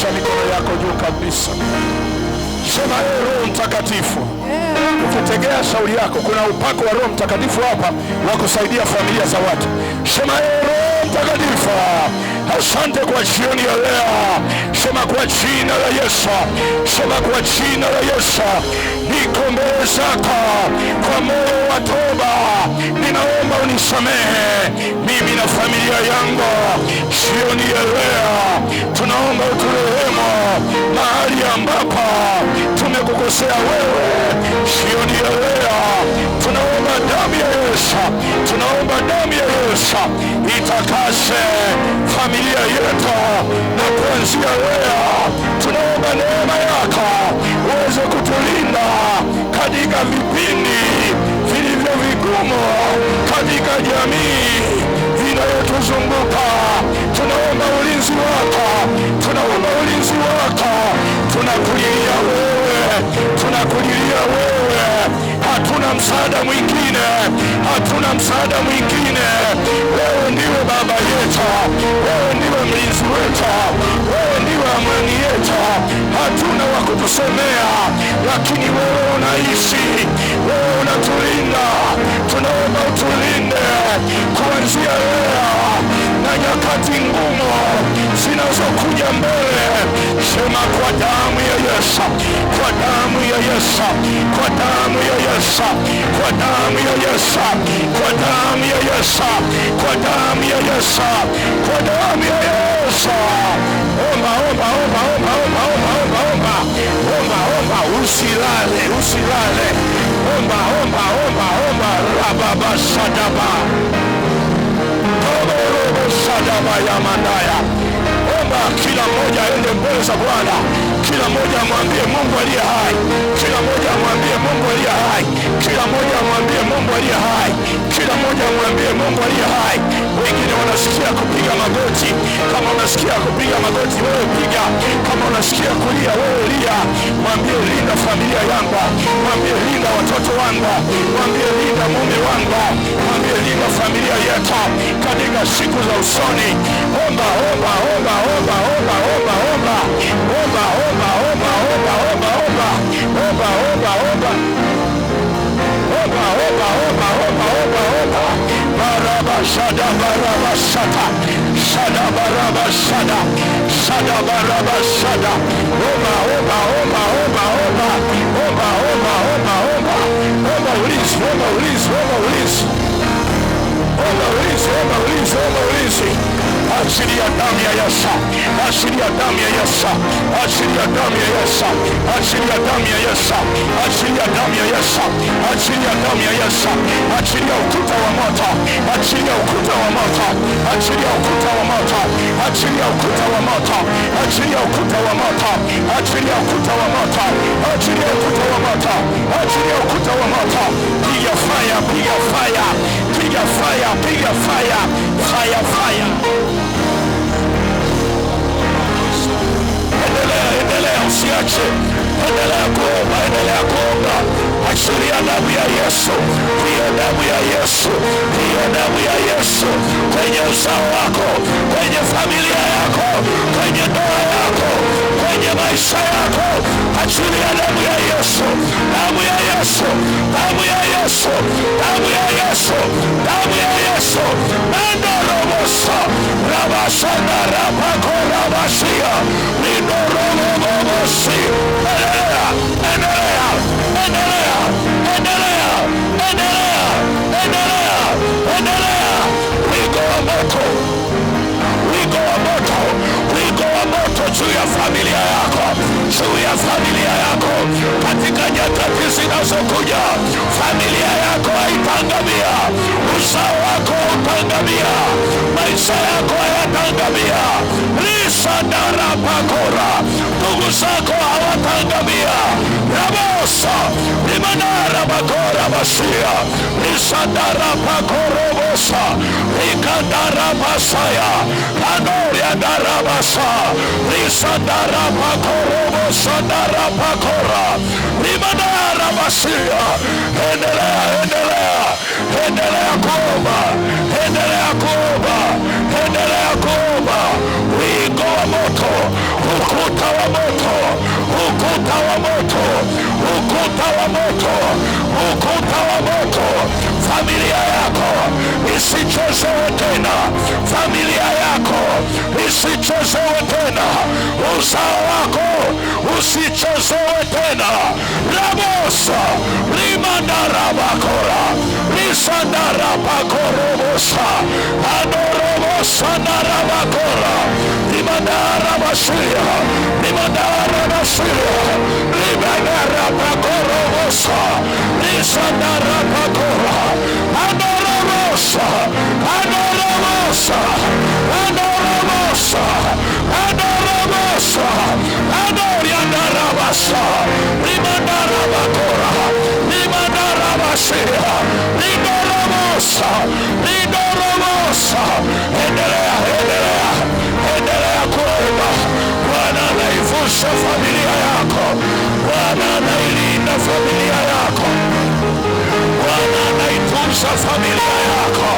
Nyosha mikono yako juu kabisa. Sema, ee Roho Mtakatifu. Ukitegea shauri yako, kuna upako wa Roho Mtakatifu hapa wa kusaidia familia za watu. Sema, ee Roho Mtakatifu, asante kwa jioni ya leo. Sema kwa jina la Yesu, sema kwa jina la Yesu, niko mbele zako kwa moyo wa toba, ninaomba unisamehe mimi na familia yangu. Jioni ya leo tunaomba uturehemu mahali ambapo tumekukosea wewe. Jioni ya leo tunaomba damu ya Yesu, tunaomba damu ya Yesu itakase familia yetu, na kuanzia leo tunaomba neema yako uweze kutulinda katika vipindi vilivyo vigumu katika jamii inayotuzunguka. Tunaomba ulinzi wako, tunaomba ulinzi wako, tunakulilia wewe, tunakulilia wewe. Hatuna msaada mwingine, hatuna msaada mwingine. Wewe ndiwe baba yetu, wewe ndiwe mlinzi wetu, wewe ndiwe amani yetu. Hatuna wa kutusemea, lakini wewe unaishi, wewe unatulinda. Tunaomba utulinde kuanzia leo na nyakati ngumu zinazokuja mbele. Sema kwa damu ya Yesu, kwa damu ya Yesu, kwa damu ya Yesu, kwa damu ya Yesu, kwa damu ya Yesu, kwa damu ya Yesu, kwa damu ya Yesu. Omba, omba, omba, omba, omba, omba, omba, omba, omba, omba, usilale, usilale. Omba, omba, omba, omba, rababa sadaba. Robo sadaba ya mandaya. Omba, kila mmoja aende mbele za Bwana. Kila mmoja amwambie Mungu aliye hai. Kila mmoja amwambie Mungu aliye hai. Kila mmoja amwambie Mungu aliye hai. Kila mmoja amwambie Mungu aliye hai. Wengine wanasikia kupiga magoti. Kama unasikia kupiga magoti, wewe piga. Kama unasikia kulia, wewe lia. Mwambie linda familia yangu, mwambie linda watoto wangu, mwambie linda mume wangu, mwambie linda familia yetu katika siku za usoni. Omba, omba, omba, omba, omba, omba, omba, omba, omba, omba, omba, omba, omba, omba, omba, omba. Omba, omba, omba, omba, omba, omba. Baraba shada, baraba shata. Shada, baraba shada. Shada, baraba shada. Omba, omba, omba, omba, omba. Omba, omba, omba, omba. Omba ulinzi, omba ulinzi, omba ulinzi. Omba ulinzi, omba ulinzi, omba ulinzi. Achilia damu ya Yesu, achilia damu ya Yesu, achilia damu ya Yesu, achilia damu ya Yesu, achilia damu ya Yesu, achilia damu ya Yesu, achilia ukuta wa moto, achilia ukuta wa moto, achilia ukuta wa moto, achilia ukuta wa moto, achilia ukuta wa moto, achilia ukuta wa moto, achilia ukuta wa moto, achilia ukuta wa moto. Piga fire, piga fire, piga fire, piga fire, fire, fire. Endelea, endelea, usiache. Endelea kuomba, endelea kuomba. Achilia damu ya Yesu, hiyo damu ya Yesu, hiyo damu ya Yesu kwenye uzao wako, kwenye familia yako, kwenye ndoa yako, kwenye maisha yako. Achilia damu ya Yesu, damu ya Yesu, damu ya Yesu, damu ya Yesu, damu ya Yesu. Nando robosa, rabasana rabako rabasia, lindo robobosi. Endelea, endelea, endelea, endelea, endelea, endelea, endelea. Wigo wa moto, wigo wa moto, wigo wa moto juu ya familia yako, juu ya familia yako katika nyakati zinazokuja. Familia yako haitaangamia, uzao wako hautaangamia, maisha yako hayataangamia. Risa darapakora, ndugu zako hawataangamia. Rabosa limanara bakora basia, risa darapakorobosa, rikadarabasaya, kanoria darabasa, risa darapakorobosa darapakora, limanara basia. Endelea, endelea, endelea kuomba, endelea kuomba, endelea kuomba. Wigo wa moto Ukuta wa moto, ukuta wa moto, ukuta wa moto, ukuta wa moto. Familia yako isichezewe tena, familia yako isichezewe tena, uzao wako usichezewe tena. Rabosa rimandarabakora risandarabakorobosa andorobosandarabakora rimandarabasiria rimandarabasiria rimandarabakorobosa risandarabakora andorobosa andorobosa andorobosa andorobosa andoriandarabasa rimandarabakora rimandarabasiria ridorobosa ridorobosa. Endelea, endelea, endelea kuomba. Bwana anaivusha familia yako, Bwana anailinda familia yako, Bwana anaitunza familia yako,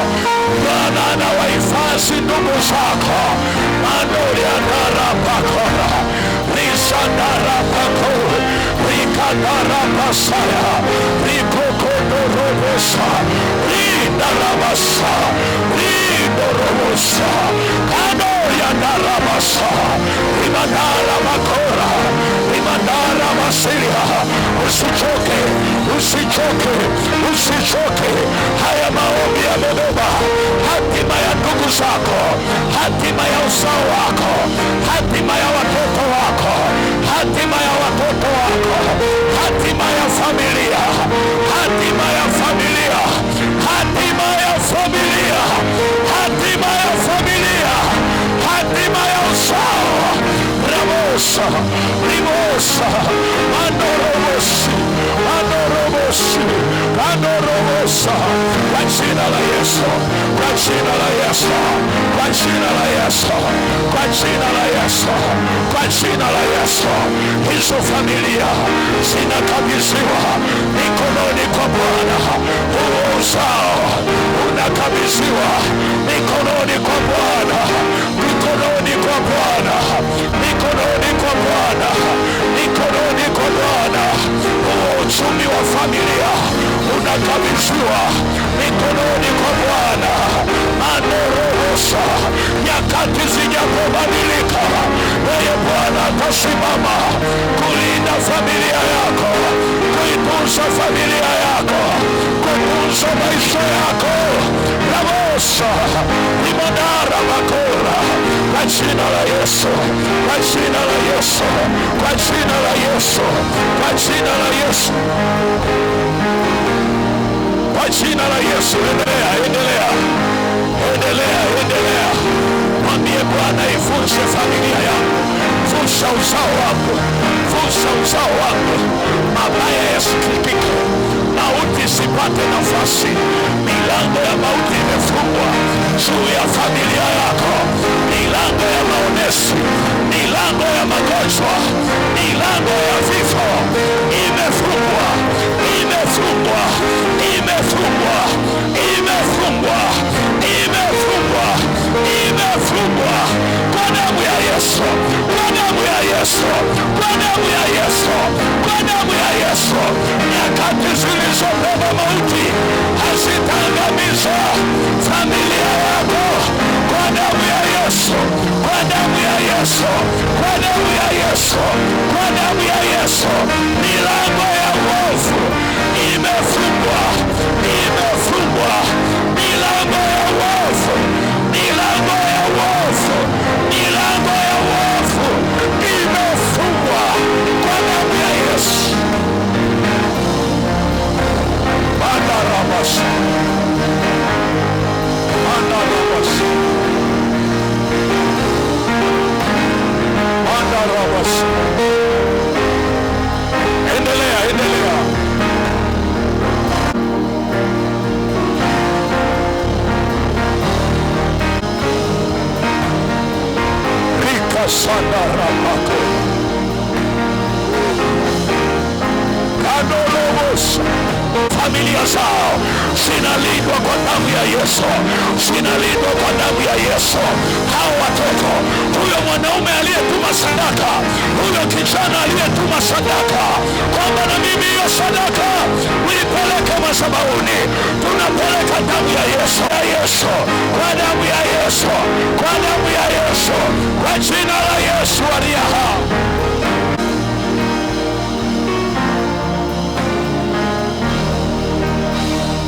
Bwana anawahifadhi ndugu zako. Mandoriandarabakora risandarabako rikadarabasaya rikokodorobosa ridarabasa ridorobosa kanoriandarabasa rimandarabakora rimandarabasiria. Usichoke, usichoke, usichoke. Haya maombi yamebeba hatima ya ndugu zako, hatima ya uzao wako, hatima ya watoto wako, hatima ya watoto wako, hatima ya familia, hatima ya familia, hatima ya familia, hatima ya familia, hatima ya uzao. Rabosa, ribosa, andorobosi, andorobosi, andorobosa. Kwa jina la Yesu, kwa jina la Yesu, kwa jina la Yesu, kwa jina la Yesu, kwa jina la Yesu. Hizo familia zinakabidhiwa mikononi kwa Bwana. Huo uzao unakabidhiwa mikononi kwa Bwana, mikononi kwa Bwana, mikononi kwa Bwana, mikononi kwa Bwana. Huo uchumi wa familia unakabidhiwa mikononi kwa Bwana. Andorobosa, nyakati zijapobadilika, yeye Bwana atasimama kulinda familia yako, kuitunza familia yako, kutunza maisha yako. Rabosa imanara makora, kwa jina la Yesu, kwa jina la Yesu, kwa jina la Yesu, kwa jina la Yesu, kwa jina la Yesu. Endelea, endelea, endelea, endelea. Mwambie Bwana, ivunje familia yangu, vunja uzao wangu, vunja uzao wangu, mabaya yasisikike, mauti isipate nafasi. Milango ya mauti imefungwa juu ya familia yako, milango ya maonesi, milango ya magonjwa, milango ya vifo imefungwa, imefungwa, imefungwa, imefungwa, imefungwa, imefungwa kwa damu ya Yesu, kwa damu ya Yesu, kwa damu ya Yesu, kwa damu ya Yesu. Nyakati zilizobeba mauti hazitaangamiza familia yako kwa damu ya Yesu, kwa damu ya Yesu, kwa damu ya Yesu, kwa damu ya Yesu. Milango ya uovu imefungwa, imefungwa. Milango ya uovu, milango ya uovu, milango ya uovu imefungwa kwa damu ya Yesu. Mandarabasa, mandarabasa, mandarabasa. Endelea, endelea. Rika sandarabako kadorobosa. Familia zao zinalindwa kwa damu ya Yesu, zinalindwa kwa damu ya Yesu. Hao watoto, huyo mwanaume aliyetuma sadaka huyo kijana aliyetuma sadaka, kwamba na mimi hiyo sadaka uipeleke madhabahuni. Tunapeleka damu ya Yesu, ya Yesu, kwa damu ya Yesu, kwa damu ya Yesu, kwa jina la Yesu aliye